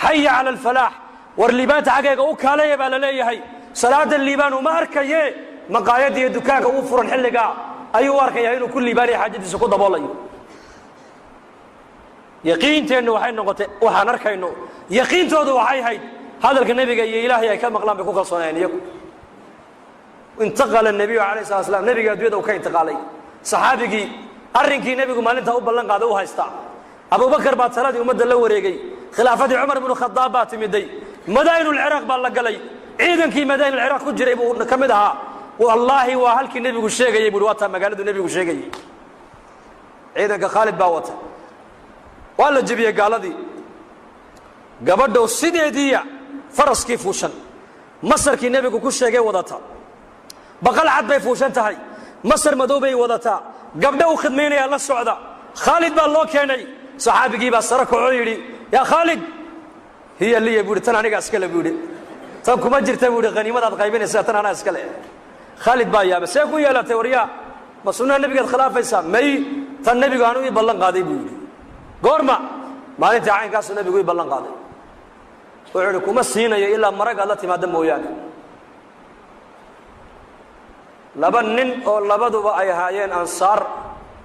Xaya cala alfalaax, war liibaanta xaggeega u kaalaya baa la leeyahay. Salaada liibaan uma arkaye, maqaayadda iyo dukaanka uu furan xilligaa ayuu u arkayaa inuu ku liibaanaya, xaajadiisa ku daboolayo. Yaqiinteennu waxay noqotay waxaan arkayno, yaqiintoodu waxay hayd hadalka nebiga iyo Ilaahay ay ka maqlaan bay ku kalsoonayeen iyagu. Intaqala nebiyu alayh salat slam, nebiga addunyada uu ka intiqaalay, saxaabigii arrinkii nebigu maalintaa u ballan qaaday u haystaa. Abubakar baa taladii ummadda la wareegay, khilaafadii Cumar binu Khadaab baa timiday, madaa'inulciraaq baa la galay. Ciidankii madaa'inulciraaq ku jiray buu ka mid ahaa. Wallaahi waa halkii nebigu sheegayey buuhi, waa taa magaaladu nebigu sheegayey. Ciidanka Khaalid baa wata, waa la jebiyey gaaladii. Gabadhow sideediiya faraskii fuushan, masarkii nebigu ku sheegay wadata, baqal cad bay fuushan tahay, masar madow bay wadataa, gabdho u khidmaynayaa la socda. Khaalid baa loo keenay. Saxaabigii baa sare kacoo yidhi, yaa Khaalid, hiya liya buu yidhi, tan anigaa iskale buu yidhi, tan kuma jirta buu yidhi khaniimadaad qaybinaysaa, tan anaa iskale. Khaalid baa yaabay, see ku yeelatay? Waryaa, ma sunnaha nebigaad khilaafaysaa? May, tan nebigu aanu ii ballan qaaday buu yidhi. Goorma? Maalintii caynkaasuu nebigu ii ballan qaaday. Wuxuu idhi, kuma siinayo ilaa marag aad la timaadda mooyaane. Laba nin oo labaduba ay ahaayeen ansaar,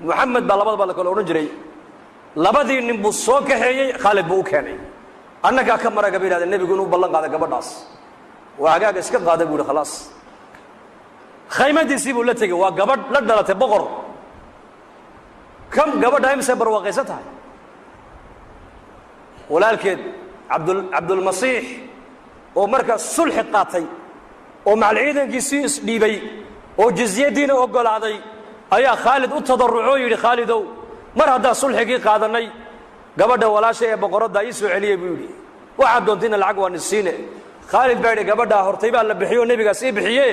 Moxamed baa labadaba la kala odhan jiray, labadii nin buu soo kaxeeyey, Khaalid buu u keenay. Annagaa ka maraga bay yidhahdeen nebigu inuu ballan qaaday gabadhaas. Waa hagaaga, iska qaaday buu yidhi. Khalaas, khaymadiisii buu la tegey. Waa gabadh la dhalatay boqor. Kam gabadha imisay barwaaqaysan tahay. Walaalkeed Cabdulmasiix oo markaas sulxi qaatay oo macal ciidankiisii isdhiibay oo jizyadiina oggolaaday ayaa Khaalid u tadarrucoo yidhi, Khaalidow, mar haddaan sulxigii qaadannay, gabadha walaasha ee boqoradda ii soo celiyey buu yidhi, waxaad doontiina lacag waa nisiine. Khaalid baa yidhi, gabadhaa hortay baa la bixiyo, nebigaa sii bixiye,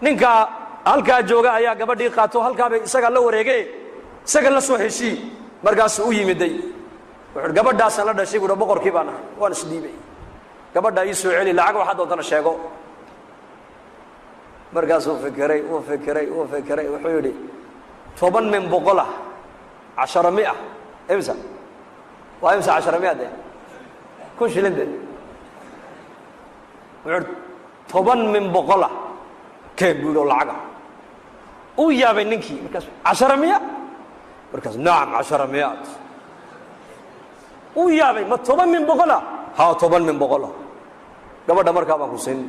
ninkaa halkaa jooga ayaa gabadhii qaato, halkaabay isagaa la wareege, isaga la soo heshii. Markaasuu u yimiday, wuxuu gabadhaasaan la dhashay buuhi, boqorkii baan ahay, waan isdhiibay, gabadhaa ii soo celi, lacag waxaad doontana sheego. Markaasuu fikiray, uu fikiray, uu fikiray, wuxuu yidhi, 10 min 100 ah, cashara mia, imsa waa imsa cashara mia de? 1000 shilin de. Wuxuu yidhi, 10 min 100 ah keen buu yidhi oo lacaga. Uu yaabay ninkii. Markaas, 10 miya? Markaas, nacam, 10 miyaad. Uu yaabay, ma 10 min boqola? Haa, 10 min boqola. Gabadha markaa baan ku siin.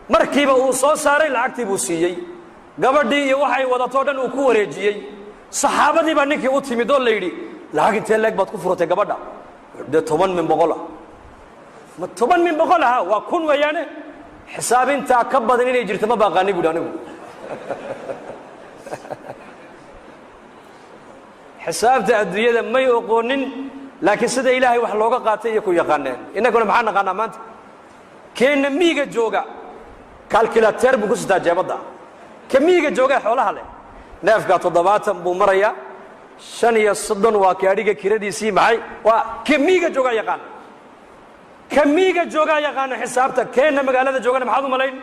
Markiiba uu soo saaray lacagtii buu siiyey gabadhii iyo waxay wadatoo dhan uu ku wareejiyey. Saxaabadii baa ninkii u timid oo la yidhi, lacag intee leeg baad ku furatay gabadha? Dee 10 min boqola. Ma 10 min boqol aha? Waa 1000 weeyaane. Xisaabintaa ka badan inay jirto ma baaqaani buuhi anigu. Xisaabta adduunyada may oqoonin, laakiin sida Ilaahay wax looga qaatay iyo ku yaqaaneen. Innaguna maxaa naqaanaa maanta? Keenna miiga jooga calculator buu ku sitaa jeebadda. Ka miiga jooga xoolaha leh, neefkaa 70 buu marayaa, 35 waa gaadhiga kiradiisii. Maxay waa? Ka miiga joogaa yaqaana, ka miiga joogaa yaqaana xisaabta. Keenna magaalada joogana maxaad u malayn?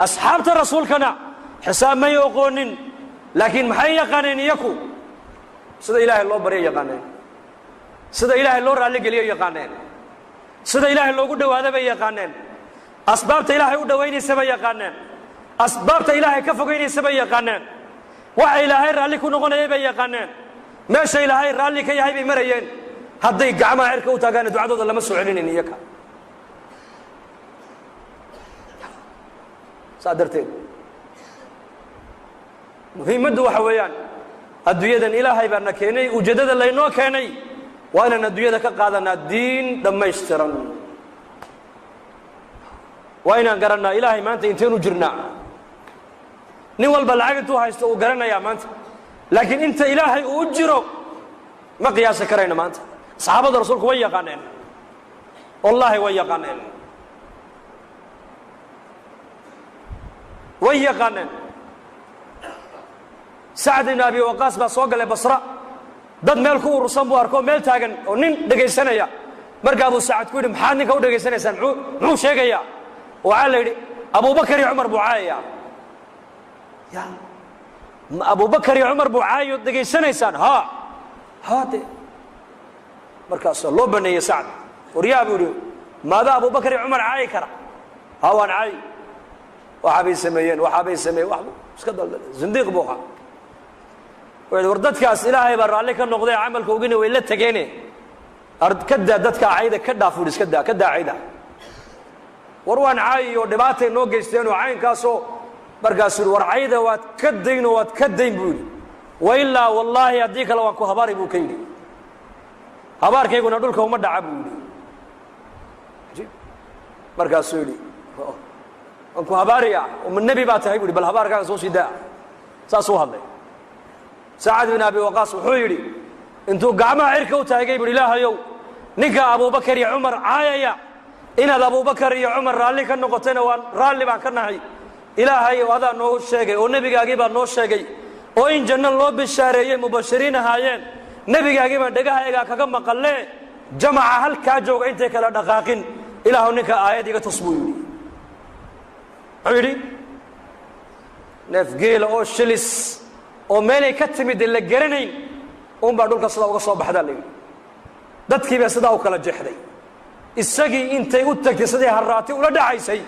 Asxaabta rasuulkana xisaab may oqoonin, laakiin maxay yaqaaneen iyaku? Sida Ilaahay loo baryo yaqaaneen, sida Ilaahay loo raalligeliyo yaqaaneen, sida Ilaahay loogu dhowaado bay yaqaaneen, asbaabta Ilaahay u dhowaynaysa bay yaqaaneen, asbaabta Ilaahay ka fogaynaysa bay yaqaaneen, waxa Ilaahay raalli ku noqonayay bay yaqaaneen, meesha Ilaahay raalli ka yahay bay marayeen. Hadday gacmaha cirka u taagaana ducadooda lama soo celinayn iyaka. Saa darteed muhiimaddu waxa weeyaan, adduunyadan Ilaahay baa na keenay. Ujeeddada laynoo keenay waa inaan adduunyada ka qaadanaa diin dhammaystiran. Waa inaan garannaa Ilaahay maanta intaynu jirnaa. Nin walba lacag intuu haysto uu garanayaa maanta, laakiin inta Ilaahay uu u jiro ma qiyaasi karayno maanta. Saxaabada rasuulku way yaqaaneen, wallaahi way yaqaaneen, way yaqaaneen. Sacd ibn Abi Waqaas baa soo galay Basra. Dad meel ku urursan buu arkoo meel taagan oo nin dhegaysanaya. Markaa buu Sacad ku yidhi, maxaad ninka u dhegaysanaysaan? Muxuu sheegayaa? Waxaa la yidhi, Abubakar iyo Cumar buu caayayaa. Ya, ma Abubakar iyo Cumar buu caayayo dhegaysanaysaan? Ha ha de. Markaasaa loo baneeyey Sacd. Waryaa, buu yidhi, maadaa Abubakar iyo Cumar caayi kara? Ha, waan caayi. Waxaabay sameeyeen, waxaabay sameeyeen, wax iska daldal. Zindiiq buu ahaa. Wuxuu war dadkaas Ilaahay baa raalli ka noqday, camalka ogina way la tegeene. Ka daa dadka cayda, ka dhaaf buuhi, iska daa, ka daa cayda. War waan caayi oo dhibaatay noo geysteenoo caynkaasoo. Markaasuu yidhi, war cayda waad ka daynoo waad ka dayn, buu yidhi, wailaa wallaahi haddii kale waan ku habaari, buu ka yidhi. Habaarkayguna dhulka uma dhaca, buu yidhi. Ajiib. Markaasuu yidhi, waan ku habaaraya, ma nebi baa tahay, bu yidhi, bal habaarkaaga soo sii daa. Saasuu hadlay Sacad bin Abi Waqaas. Wuxuu yidhi, intuu gacmaha cirka u taagay buuhi, Ilaahayow, ninka Abubakar iyo Cumar caayaya inaad Abubakar iyo Cumar raalli ka noqotayna waan raalli baan ka nahay. Ilaahay adaa noo sheegay oo nebigaagii baa noo sheegay oo in janno loo bishaareeyey, mubashiriin ahaayeen. Nebigaagii baan dhegahaygaa kaga maqalle. Jamaca halkaa jooga intay kala dhaqaaqin, Ilaahu ninka aayad iga tus, buu yidhi. Muxuu yidhi? Neef geela oo shilis oo meelay ka timid la garanayn unbaa dhulka sidaa uga soo baxdaa, la yidhi. Dadkii baa sidaa u kala jeexday. Isagii intay u tagtay sidii harraati ula dhacaysay,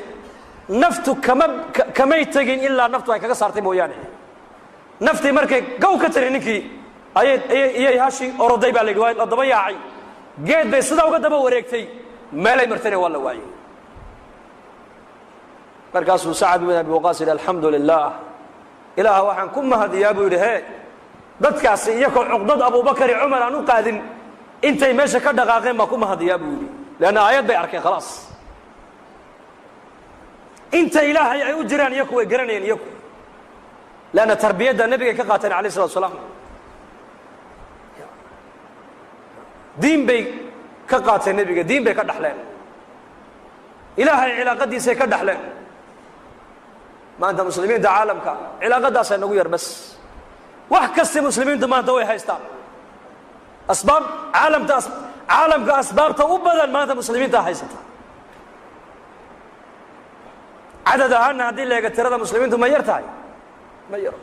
naftu kama kamay tegin ilaa naftu ay kaga saartay mooyaane. Naftii markay gaw ka tiri ninkii, ayay iyay hashii oroday, baa la yidhi. Waa la daba yaacay. Geed bay sidaa uga daba wareegtay. Meelay martayna waa la waayey. Markaasuu Sacad bin Abi Waqaas yidhi, alxamdu lilah, Ilaah waxaan ku mahadiyaa, buu yidhi, hee dadkaasi iyakoo cuqdad Abubakar iyo Cumar aan u qaadin intay meesha ka dhaqaaqeen baan ku mahadiyaa, buu yidhi, leanna aayad bay arkeen, khalaas. Inta Ilaahay ay u jiraan iyaku way garanayeen iyaku, leanna tarbiyadda nabigay ka qaateen alayh isalatu salaam. Diin bay ka qaateen nebiga, diin bay ka dhaxleen, Ilaahay cilaaqadiisay ka dhaxleen. Maanta muslimiinta caalamka cilaaqadaasaa nagu yar bas. Wax kasta muslimiintu maanta way haystaan. Asbaab caalamta, caalamka asbaabta u badan maanta muslimiinta haysata. Cadad ahaana haddii la eega tirada muslimiintu ma yar tahay? Ma yaro,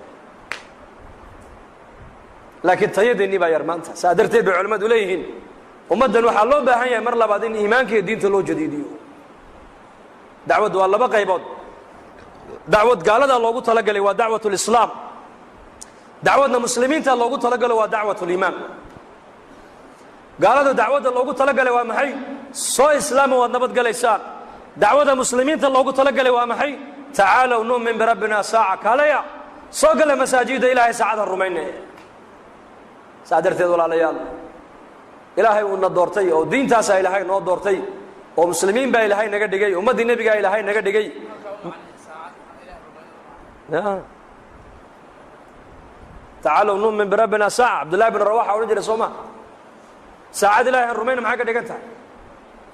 laakiin tayadeennii baa yar maanta. Saa darteed bay culimmadu leeyihiin, ummaddan waxaa loo baahan yahay mar labaad in iimaanka iyo diinta loo jadiidiyo. Dacwaddu waa laba qaybood. Dacwad gaalada loogu talagalay waa dacwat lislaam, dacwadna muslimiinta loogu talagalo waa dacwat liimaan. Gaalada dacwadda loogu talagalay waa maxay? Soo islaama, waad nabadgalaysaan. Dacwada muslimiinta loogu talagalay waa maxay? Tacaalow nu'min birabbina saaca, kaalaya soo gala masaajidda Ilaahay, saacada rumayne. Saa darteed, walaalayaal, Ilaahay uuna doortay oo diintaasaa Ilaahay noo doortay oo muslimiin baa Ilaahay naga dhigay, ummaddii nebigaa Ilaahay naga dhigay. Tacaalow nu'min birabbina saaca, Cabdullahi bin Rawaxa odhan jiray, soo ma? Saacad Ilahay aan rumayna maxay ka dhigan tahay?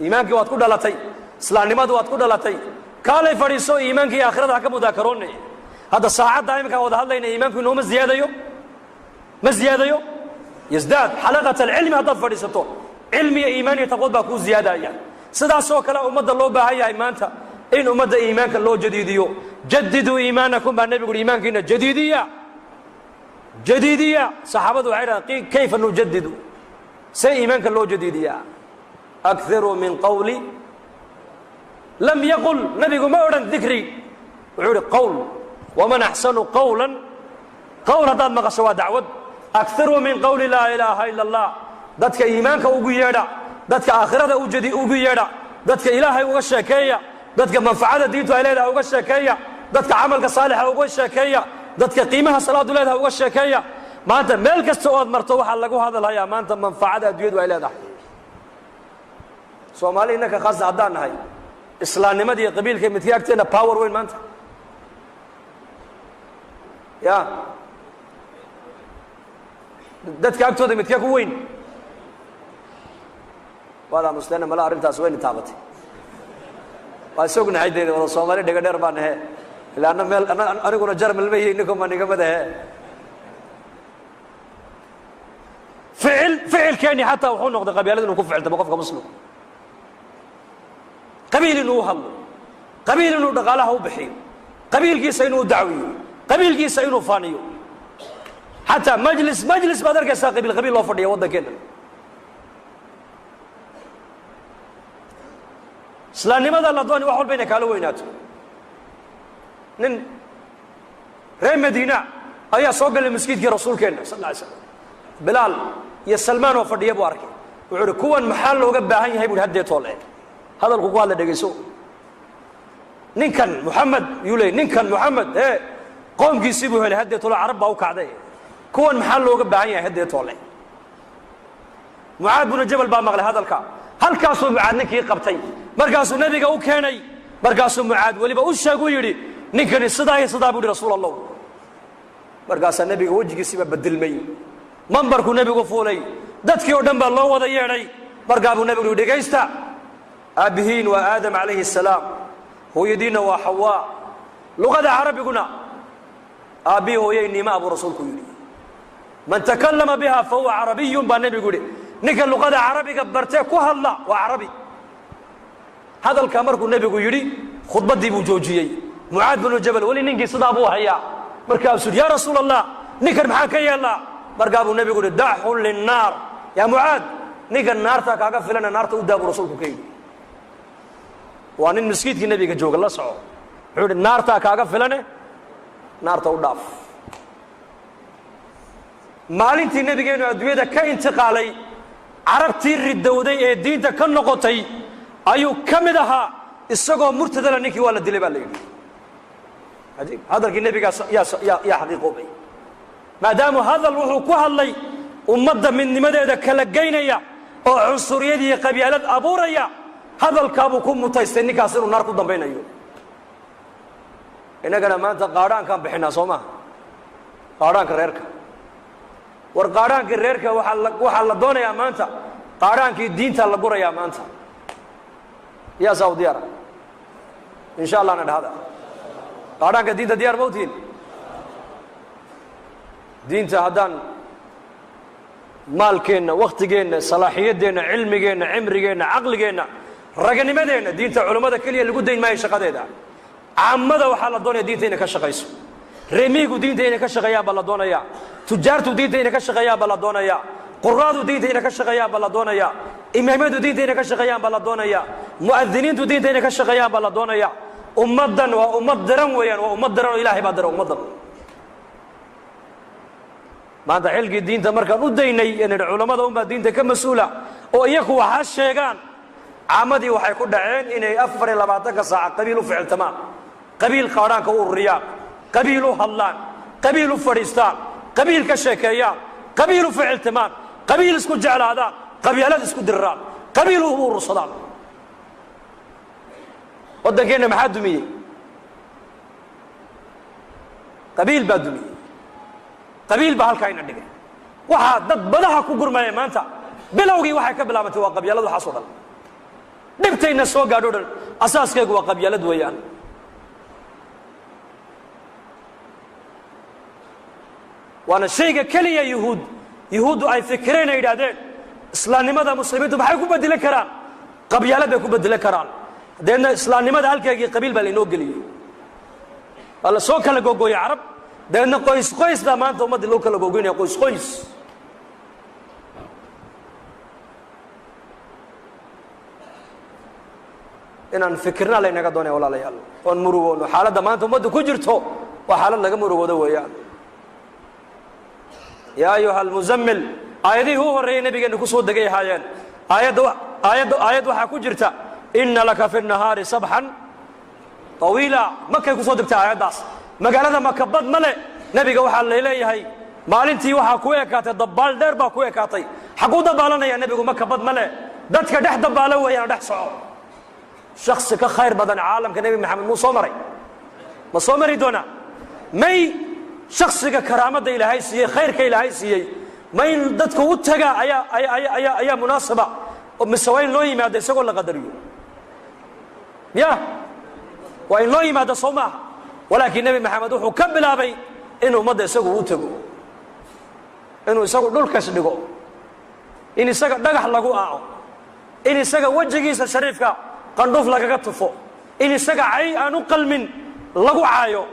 Iimaankii waad ku dhalatay, islaamnimadu waad ku dhalatay, kaalay fadhiiso, iimaankii aakhirada ha ka mudaakaroonay. Hadda saacadda iminkaan wada hadlayna, iimaanku inooma ziyaadayo? Ma ziyaadayo? Yasdaad. Xalaqat alcilmi haddaad fadhiisato, cilmi iyo iimaan iyo taqwad baa kuu ziyaadaya. Sidaasoo kale ummadda loo baahan yahay maanta in ummadda iimaanka loo jadiidiyo. Jadiduu iimaanakum baa nebigu uhi, iimaankiina jadiidiya, jadiidiya. Saxaabadu waxay dhahdeen: kayfa nujadidu? See iimaanka loo jadiidiyaa? Akiruu min qawli. Lam yaqul, nebigu ma odhan dikri, wuxuu ihi qowl. Waman axsanu qawlan, qowl haddaad maqasho waa dacwad. Akiruu min qawli laa ilaaha ila Allah. Dadka iimaanka ugu yeedha, dadka aakhirada ugu yeedha, dadka Ilaahay uga sheekeeya, dadka manfacada diintu ay leedahay uga sheekeeya, dadka camalka saalixa uga sheekeeya, dadka qiimaha salaadu leedahay uga sheekeeya. Maanta meel kasta ood marto waxaa lagu hadalhayaa maanta manfacada adduunyadu ay leedahay. Soomaali innaka khaasa haddaan nahay, islaamnimadii iyo qabiilka midkii agteenna power weyn maanta? Ya dadka agtooda midkee ku weyn? Waad aamusteena mala, arrintaas wayna taabatay. Waa isognahay dee, wada Soomaali dhega dheer baa nahe. Ila ana meel aniguna Jarmal ma yihi, ninkuma nigamadahe. Ficil ficilkeeni xataa wuxuu noqday qabyaalad inuu ku ficiltamo qofka muslimka, qabiil inuu u hadlo, qabiil inuu dhaqaalaha u bixiyo, qabiilkiisa inuu dacwiyo, qabiilkiisa inuu faaniyo. Xataa majlis majlis baad arkaysaa qabiil qabiil loo fadhiya waddankeena. Islaamnimada la dooni wax walba inay kaala weynaato. Nin reer Madiina ayaa soo galay masjidkii rasuulkeenna sal alla alay slam. Bilaal iyo Salmaan oo fadhiya buu arkay. Wuxuu uhi: kuwan maxaa looga baahan yahay? Bu uhi. Haddee toole hadalku ku hadla, dhegayso. Ninkan Muxamed yuu leey, ninkan Muxamed ee qoomkiisii buu helay, haddee toole carab baa u kacday. Kuwan maxaa looga baahan yahay haddee toole? Mucaad binu Jabal baa maqlay hadalka. Halkaasuu Mucaad ninkii qabtay, markaasuu nebiga u keenay. Markaasuu Mucaad weliba u sheeg u yidhi: ninkani sidaa iyo sidaa buu yihi, Rasuul Allah. Markaasaa nebiga wejigiisiiba bedelmay. Mambarkuu nebigu fuulay, dadkii oo dhan baa loo wada yeedhay. Markaa buu nebigu yihi: dhegaysta, aabbihiin waa Aadam calayhi asalaam, hooyadiinna waa Xawaa. Luqada carabiguna aabbihii hooyay nima buu rasuulku yidhi. Man takallama biha fa huwa carabiyun baa nebigu yidhi. Ninka luqada carabiga bartee ku hadla waa carabi. Hadalkaa markuu nebigu yidhi, khudbaddii buu joojiyey. Mucaad binu Jabal weli ninkii sidaa buu hayaa. Markaasuu yidhi: yaa Rasuul Allah, ninkan maxaan ka yeelnaa? Markaa buu nebigu yihi: dachu linnaar yaa Mucaad, ninkan naartaa kaaga filana, naarta u daa buu rasuulku ka yidhi. Waa nin maskiidkii nebiga jooga, la soco. Wuxuu yidhi: naartaa kaaga filane, naarta u dhaaf. Maalintii nebigeennu adduunyada ka intiqaalay, carabtii ridowday ee diinta ka noqotay ayuu ka mid ahaa. Isagoo murtadala ninkii waa la dilay baa la yidhi. Ajiib, hadalkii nebigaa yaa yaa xaqiiqoobay, maadaamu hadal wuxuu ku hadlay ummadda midnimadeeda kala geynaya oo cunsuriyadii qabyaalad abuuraya. Hadalkaabuu ku mutaystay ninkaas inuu naar ku dambaynayo. Innagana maanta qaadhaankaan bixinaa, soo maha? Qaadhaanka reerka. War qaadhaankii reerka waxaa la doonayaa maanta, qaadhaankii diintaa la gurayaa maanta. Yaa saa u diyaara? Insha allah na dhahada, qaadhaanka diinta diyaar ma utihiin? Diinta haddaan maalkeenna, waktigeenna, salaaxiyaddeenna, cilmigeenna, cimrigeenna, caqligeenna, raganimadeenna, diinta culammada keliya lagu dayn maayo shaqadeeda. Caamada waxaa la doonaya diinta inay ka shaqayso. Reemihigu diinta inay ka shaqeeyaan baa la doonaya. Tujaartu diinta inay ka shaqeeyaan baa la doonaya. Quraadu diinta inay ka shaqeeyaan baa la doonaya. Imaamyadu diinta inay ka shaqeeyaan baa la doonaya. Mu'adiniintu diinta inay ka shaqeeyaan baa la doonaya. Ummaddan waa ummad diran weeyaan, waa ummad diran oo Ilaahay baa dira ummaddan. Maanta xilkii diinta markaan u daynay ee nidhi culammada unbaa diinta ka mas-uula oo iyaku waxa sheegaan, caamadii waxay ku dhaceen inay 24-ka saaca qabiil u ficiltamaan, qabiil qaadhaanka u ururiyaan, qabiil u hadlaan, qabiil u fadhiistaan, qabiil ka sheekeeyaan, qabiil u ficiltamaan, qabiil isku jeclaadaan, qabyaalad isku diriraan, qabiil u urursadaan. Waddankeenna maxaa dumiyey? Qabiil baa dumiyey, qabiil baa halkaa ina dhigay. Waxaa dad badaha ku gurmaya maanta, bilowgii waxay ka bilaabantay waa qabyaalad. Waxaas o dhan dhibtayna soo gaadho dhan asaaskaygu waa qabyaalad weeyaan. Waana shayga keliya yuhuuddu ay fikireen ay yidhaahdeen islaamnimada muslimiintu maxay ku bedelan karaan? Qabyaalad bay ku bedelan karaan. Deedna islaamnimada halkeegii qabiil baa lainoo geliyey, waa la soo kala googooyey carab. Dabeedna qoys qoys baa maanta ummaddii loo kala googoynaya, qoys qoys. Inaan fikirna laynaga doonaya walaalayaal, oon murugoono. Xaaladda maanta ummaddu ku jirto waa xaalad laga murugoodo weeyaan. Yaa ayuha almuzammil, aayadihii u horreeyey nabigeenna ku soo degay ahaayeen. Aayadda aayadda aayad waxaa ku jirta ina laka fi nahaari sabxan طawiila. Makay ku soo degtay aayaddaas. Magaalada Maka bad ma le. Nebiga waxaa laleeyahay maalintii waxaa ku ekaatay dabbaal dheer baa ku ekaatay. Xaquu dabaalanaya nebigu? Maka bad ma le. Dadka dhex dabaalo weeyaan, dhex soco. Shaksi ka khayr badan caalamka Nebi Maxamed muu soo maray? Ma soo mari doonaa? May. Shaksiga karaamadda Ilaahay siiyey, khayrka Ilaahay siiyey, ma in dadka u tagaa ayaa munaasaba, mise waa in loo yimaado isagoo la qadariyo? Ya, waa in loo yimaado, soo maaha? Walaakiin Nebi Maxamed wuxuu ka bilaabay in ummadda isagu u tago, inuu isagu dhulkas dhigo, in isaga dhagax lagu aaco, in isaga wejigiisa shariifka qandhuuf lagaga tufo, in isaga cay aan u qalmin lagu caayo,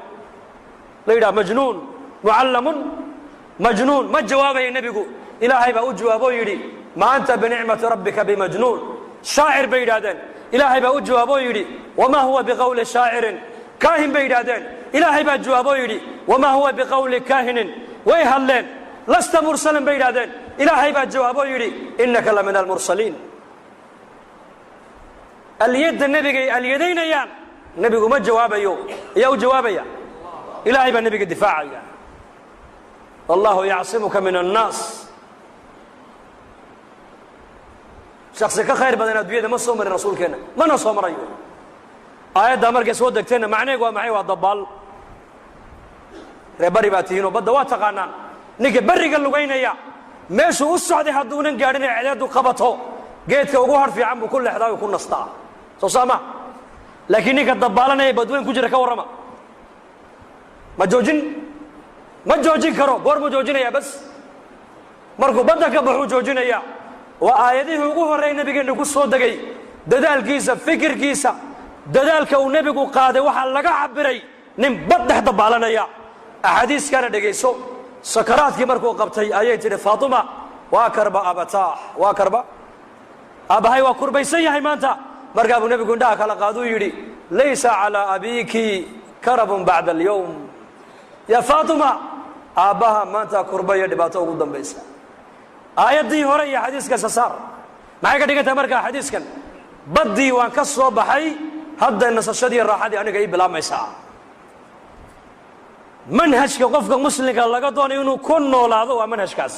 la yidhaha majnuun, mucallamun majnuun. Ma jawaabaya nebigu, Ilaahay baa u jawaaboo yidhi ma anta binicmati rabbika bimajnuun. Shaacir bay yidhahdeen, Ilaahay baa u jawaaboo yidhi wamaa huwa biqowli shaacirin. Kaahin bay yidhahdeen, Ilaahay baa jawaaboo yidhi wamaa huwa biqowli kaahinin. Way hadleen, lasta mursalan bay yidhahdeen, Ilaahay baa jawaaboo yidhi innaka la min almursaliin. Alyadda nebigay alyadaynayaan, nebigu ma jawaabayo. Ayaa u jawaabaya? Ilaahay baa nebiga difaacaya. Wallahu yacsimuka min annaas. Shaksi ka khayr badan adduunyada ma soo marin rasuulkeenna, mana soo marayo. Aayaddaa markay soo degteenna macnaheegu waa maxay? Waa dabaal. Ree bari baa tihiinoo badda waa taqaanaan. Ninka berriga lugaynaya meeshuu u socday hadduunan gaadhin ee cedeedu qabato, geedka ugu har fiican buu ku leexdaa u ku nastaa, soo saama? Laakiin ninka dabaalanaya badweyn ku jira ka warrama, ma joojin, ma joojin karo. Goor muu joojinayaa? Bas markuu badda ka baxuu joojinayaa. Waa aayadihii ugu horreeyay nebigeenna ku soo degay. Dadaalkiisa, fikirkiisa, dadaalka uu nebigu qaaday waxaa laga cabiray nin bad dhex dabaalanaya. Axaadiiskana dhegayso. Sakaraadkii markuu qabtay ayay tidhi Faatima, waa karba abataax, waa karba aabbahay, waa kurbaysan yahay maanta. Markaa buu nebigu indhaha kala qaaduu yidhi laysa calaa abiiki karabun bacda alyowm ya Faatima, aabbaha maanta kurba iyo dhibaato ugu dambaysa. Aayaddii hore iyo xadiiska sasaar maxay ka dhigan tahay? Markaa xadiiskan baddii waan ka soo baxay, hadda nasashadii raaxadii aniga ii bilaabmaysaa. Manhajka qofka muslimka laga doonayo inuu ku noolaado waa manhajkaas.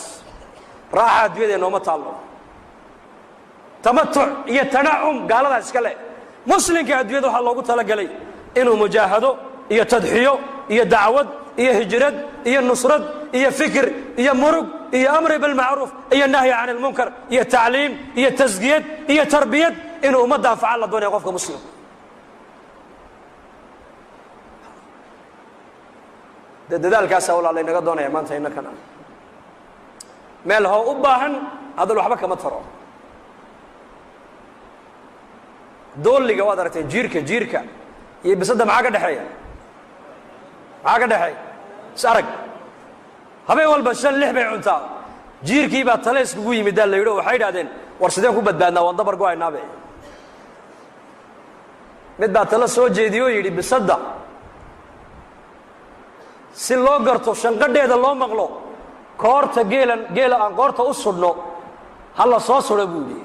Raaxa addunyada nooma taallo, tamatuc iyo tanacum gaaladaa iska leh. Muslimka addunyada waxaa loogu talagalay inuu mujaahado iyo tadxiyo iyo dacwad iyo hijrad iyo nusrad iyo fikir iyo murug iyo amri bilmacruuf iyo nahyi can ilmunkar iyo tacliim iyo taskiyad iyo tarbiyad, inuu ummadda anfaca la doonaya qofka muslimka. Dee dadaalkaasaa walaa laynaga doonaya maanta innakana. Meel hoo u baahan hadal waxba kama taro. Dooliga waad aragteen, jiirka, jiirka iyo bisadda maxaa ka dhexeeya? Maxaa ka dhexeeya? Is arag, habeen walba 5 6 bay cuntaa. Jiirkii baa tale iskugu yimiddaa la yidhi o waxay idhahdeen war sideen ku badbaadnaa, waan dabar go-aynaabe. Mid baa tala soo jeediye oo yidhi, bisadda si loo garto shanqadheeda loo maqlo, koorta geelan, geela aan qoorta u sudhno ha la soo sudho, buu yidhi.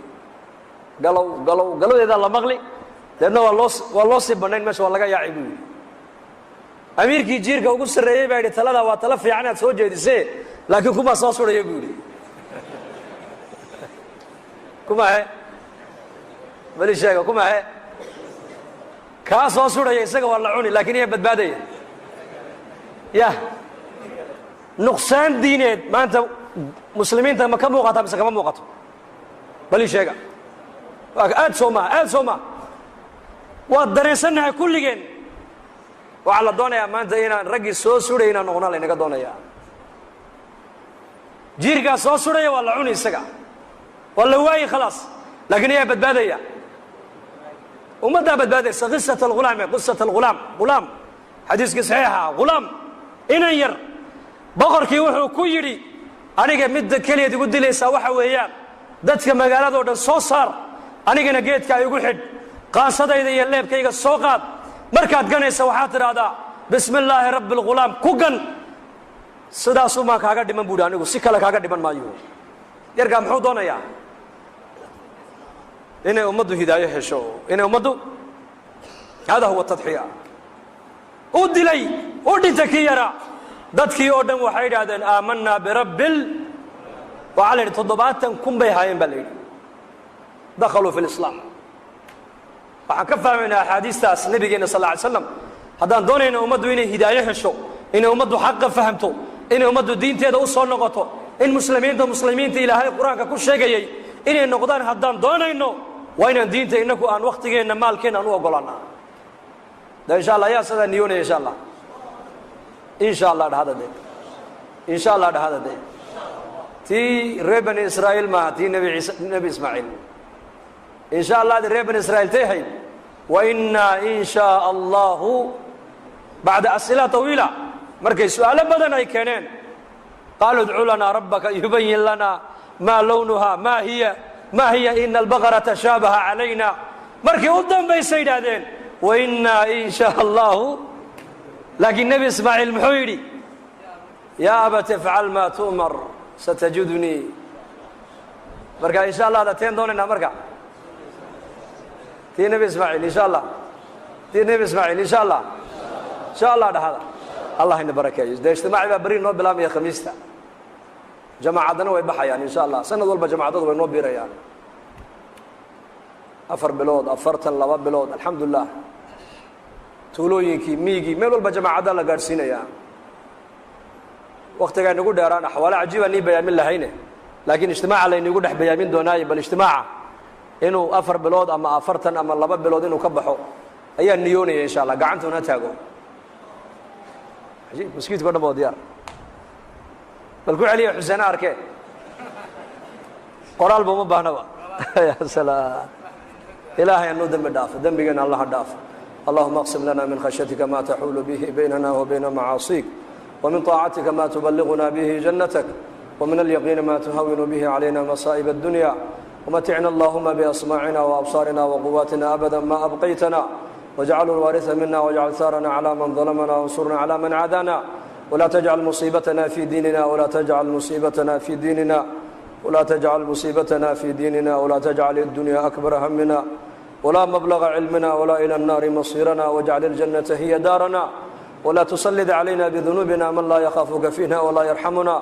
Galow galow galodeedaa la maqli, deedna waa loo sii bannayn meesha, waa laga yaacay, buu yidhi. Amiirkii jiirka ugu sarreeyey baa yidhi, taladaa waa tala fiican aad soo jeedisee, laakiin kumaa soo sudhaya, buu yidhi. Kuma he? Bali sheega, kuma he kaa soo sudhaya? Isaga waa la cuni, laakiin iyaa badbaadaya? Ya nuqsaan diineed maanta muslimiinta ma ka muuqata mise kama muuqato? Bali sheega. Aad soo maha, aad soo maha. Waa dareensannahay kulligeen. Waxaa la doonayaa maanta inaan raggii soo sudhay inaan noqona laynaga doonayaa. Jiirkaa soo sudhaya waa la cuni, isaga waa la waayi, khalaas, laakiin ayaa badbaadaya? Ummaddaa badbaadaysa. قصة الغلام, قصة الغلام, غلام, xadiiskii saxiixa, غلام, inan yar. Boqorkii wuxuu ku yidhi, aniga midda keliyaad igu dilaysaa waxa weeyaan, dadka magaaladoo dhan soo saar, anigana geedka igu xidh, qaansadayda iyo leebkayga soo qaad. Markaad ganaysa waxaad tidhaahdaa, بسم الله رب الغلام, ku gan. Sidaasumaan kaaga dhiman, buuhi, anigu si kale kaaga dhiman maayo. Yarkaa muxuu doonayaa? Inay ummaddu hidaayo hesho, inay ummaddu. هذا هو تضحية. U dilay, u dhintay kii yaraa. Dadkii oo dhan waxay idhahdeen, آمنا برب. Waxaa la yidhi 70,000 bay haayeen baa la yidhi, دخلوا في الإسلام. Waxaan ka fahmaynaa axaadiistaas nabigeena صلى الله عليه وسلم, haddaan doonayna ummaddu inay hidaayo hesho, inay ummaddu xaqa fahamto, inay ummaddu diinteeda u soo noqoto, in muslimiinta Ilaahay Qur-aanka ku sheegayay inay noqdaan haddaan doonayno, waa inaan diinta innaku aan wakhtigeenna, maalkeenna aan u ogolaana. De insha Allah ayaa sidaa niyoonaya? Insha Allah, insha Allah dhahada de, insha Allah dhahada de. Tii reer Bani Israa'iil maaha, tii Nebi Ciise, Nebi Ismaaciil. Insha Allah di reer Bani Israa'iil tay hayd, وإنا إن شاء الله, بعد أسئلة طويلة, markay su'aalo badan ay keeneen, قالوا ادع لنا ربك يبين لنا ما لونها, ما هي, إن البقرة تشابه علينا. Markii u dambaysay yidhaahdeen, وإنا إن شاء الله. Laakiin Nebi Ismaaciil muxuu yidhi? يا أبت افعل ما تؤمر ستجدني. Marka insha Allah da teen doonaynaa, marka tii Nebi Ismaaciil, insha Allah, tii Nebi Ismaaciil, insha Allah, insha Allah dhahada. Allah ina barakeeyo. Dee ijtimaaci baa beri noo bilaabmaya Khamiista, jamaacadana way baxayaan insha Allah. Sanad walba jamaacadadu way noo biirayaan, 4 bilood, 42 bilood, alxamdulilah. Tuulooyinkii, miigii, meel walba jamaacadda la gaadhsiinayaa. Waktigaa inagu dheeraan, axwaalo cajiiba nii bayaamin lahayne, laakiin ijtimaaca laynigu dhex bayaamin doonaaye. Bal ijtimaaca inuu 4 bilood ama 42 bilood inuu ka baxo ayaa niyoonaya insha Allah. Gacantuna ha taago. Ajiib, maskiidka o dhan ba diyaar. Bal ku celiya, Xuseena arkee, qoraalba uma baahnaba. Ya salaam. Ilaahay anuu dembi dhaafo, dembigeena Allaha dhaafo. اللهم اقسم لنا من خشيتك ما تحول به بيننا وبين معاصيك، ومن طاعتك ما تبلغنا به جنتك، ومن اليقين ما تهون به علينا مصائب الدنيا. ومتعنا اللهم بأسماعنا وأبصارنا وقواتنا أبدا ما أبقيتنا، واجعله الوارث منا، واجعل ثارنا على من ظلمنا، وانصرنا على من عادانا، ولا تجعل مصيبتنا في ديننا، ولا تجعل مصيبتنا في ديننا، ولا تجعل مصيبتنا في ديننا، ولا تجعل الدنيا أكبر همنا ولا مبلغ علمنا، ولا إلى النار مصيرنا، واجعل الجنة هي دارنا، ولا تسلط علينا بذنوبنا من لا يخافك فينا ولا يرحمنا.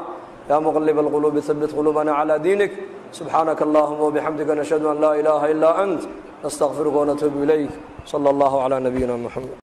يا مقلب القلوب ثبت قلوبنا على دينك. سبحانك اللهم وبحمدك، نشهد أن لا إله إلا أنت، نستغفرك ونتوب إليك. صلى الله على نبينا محمد.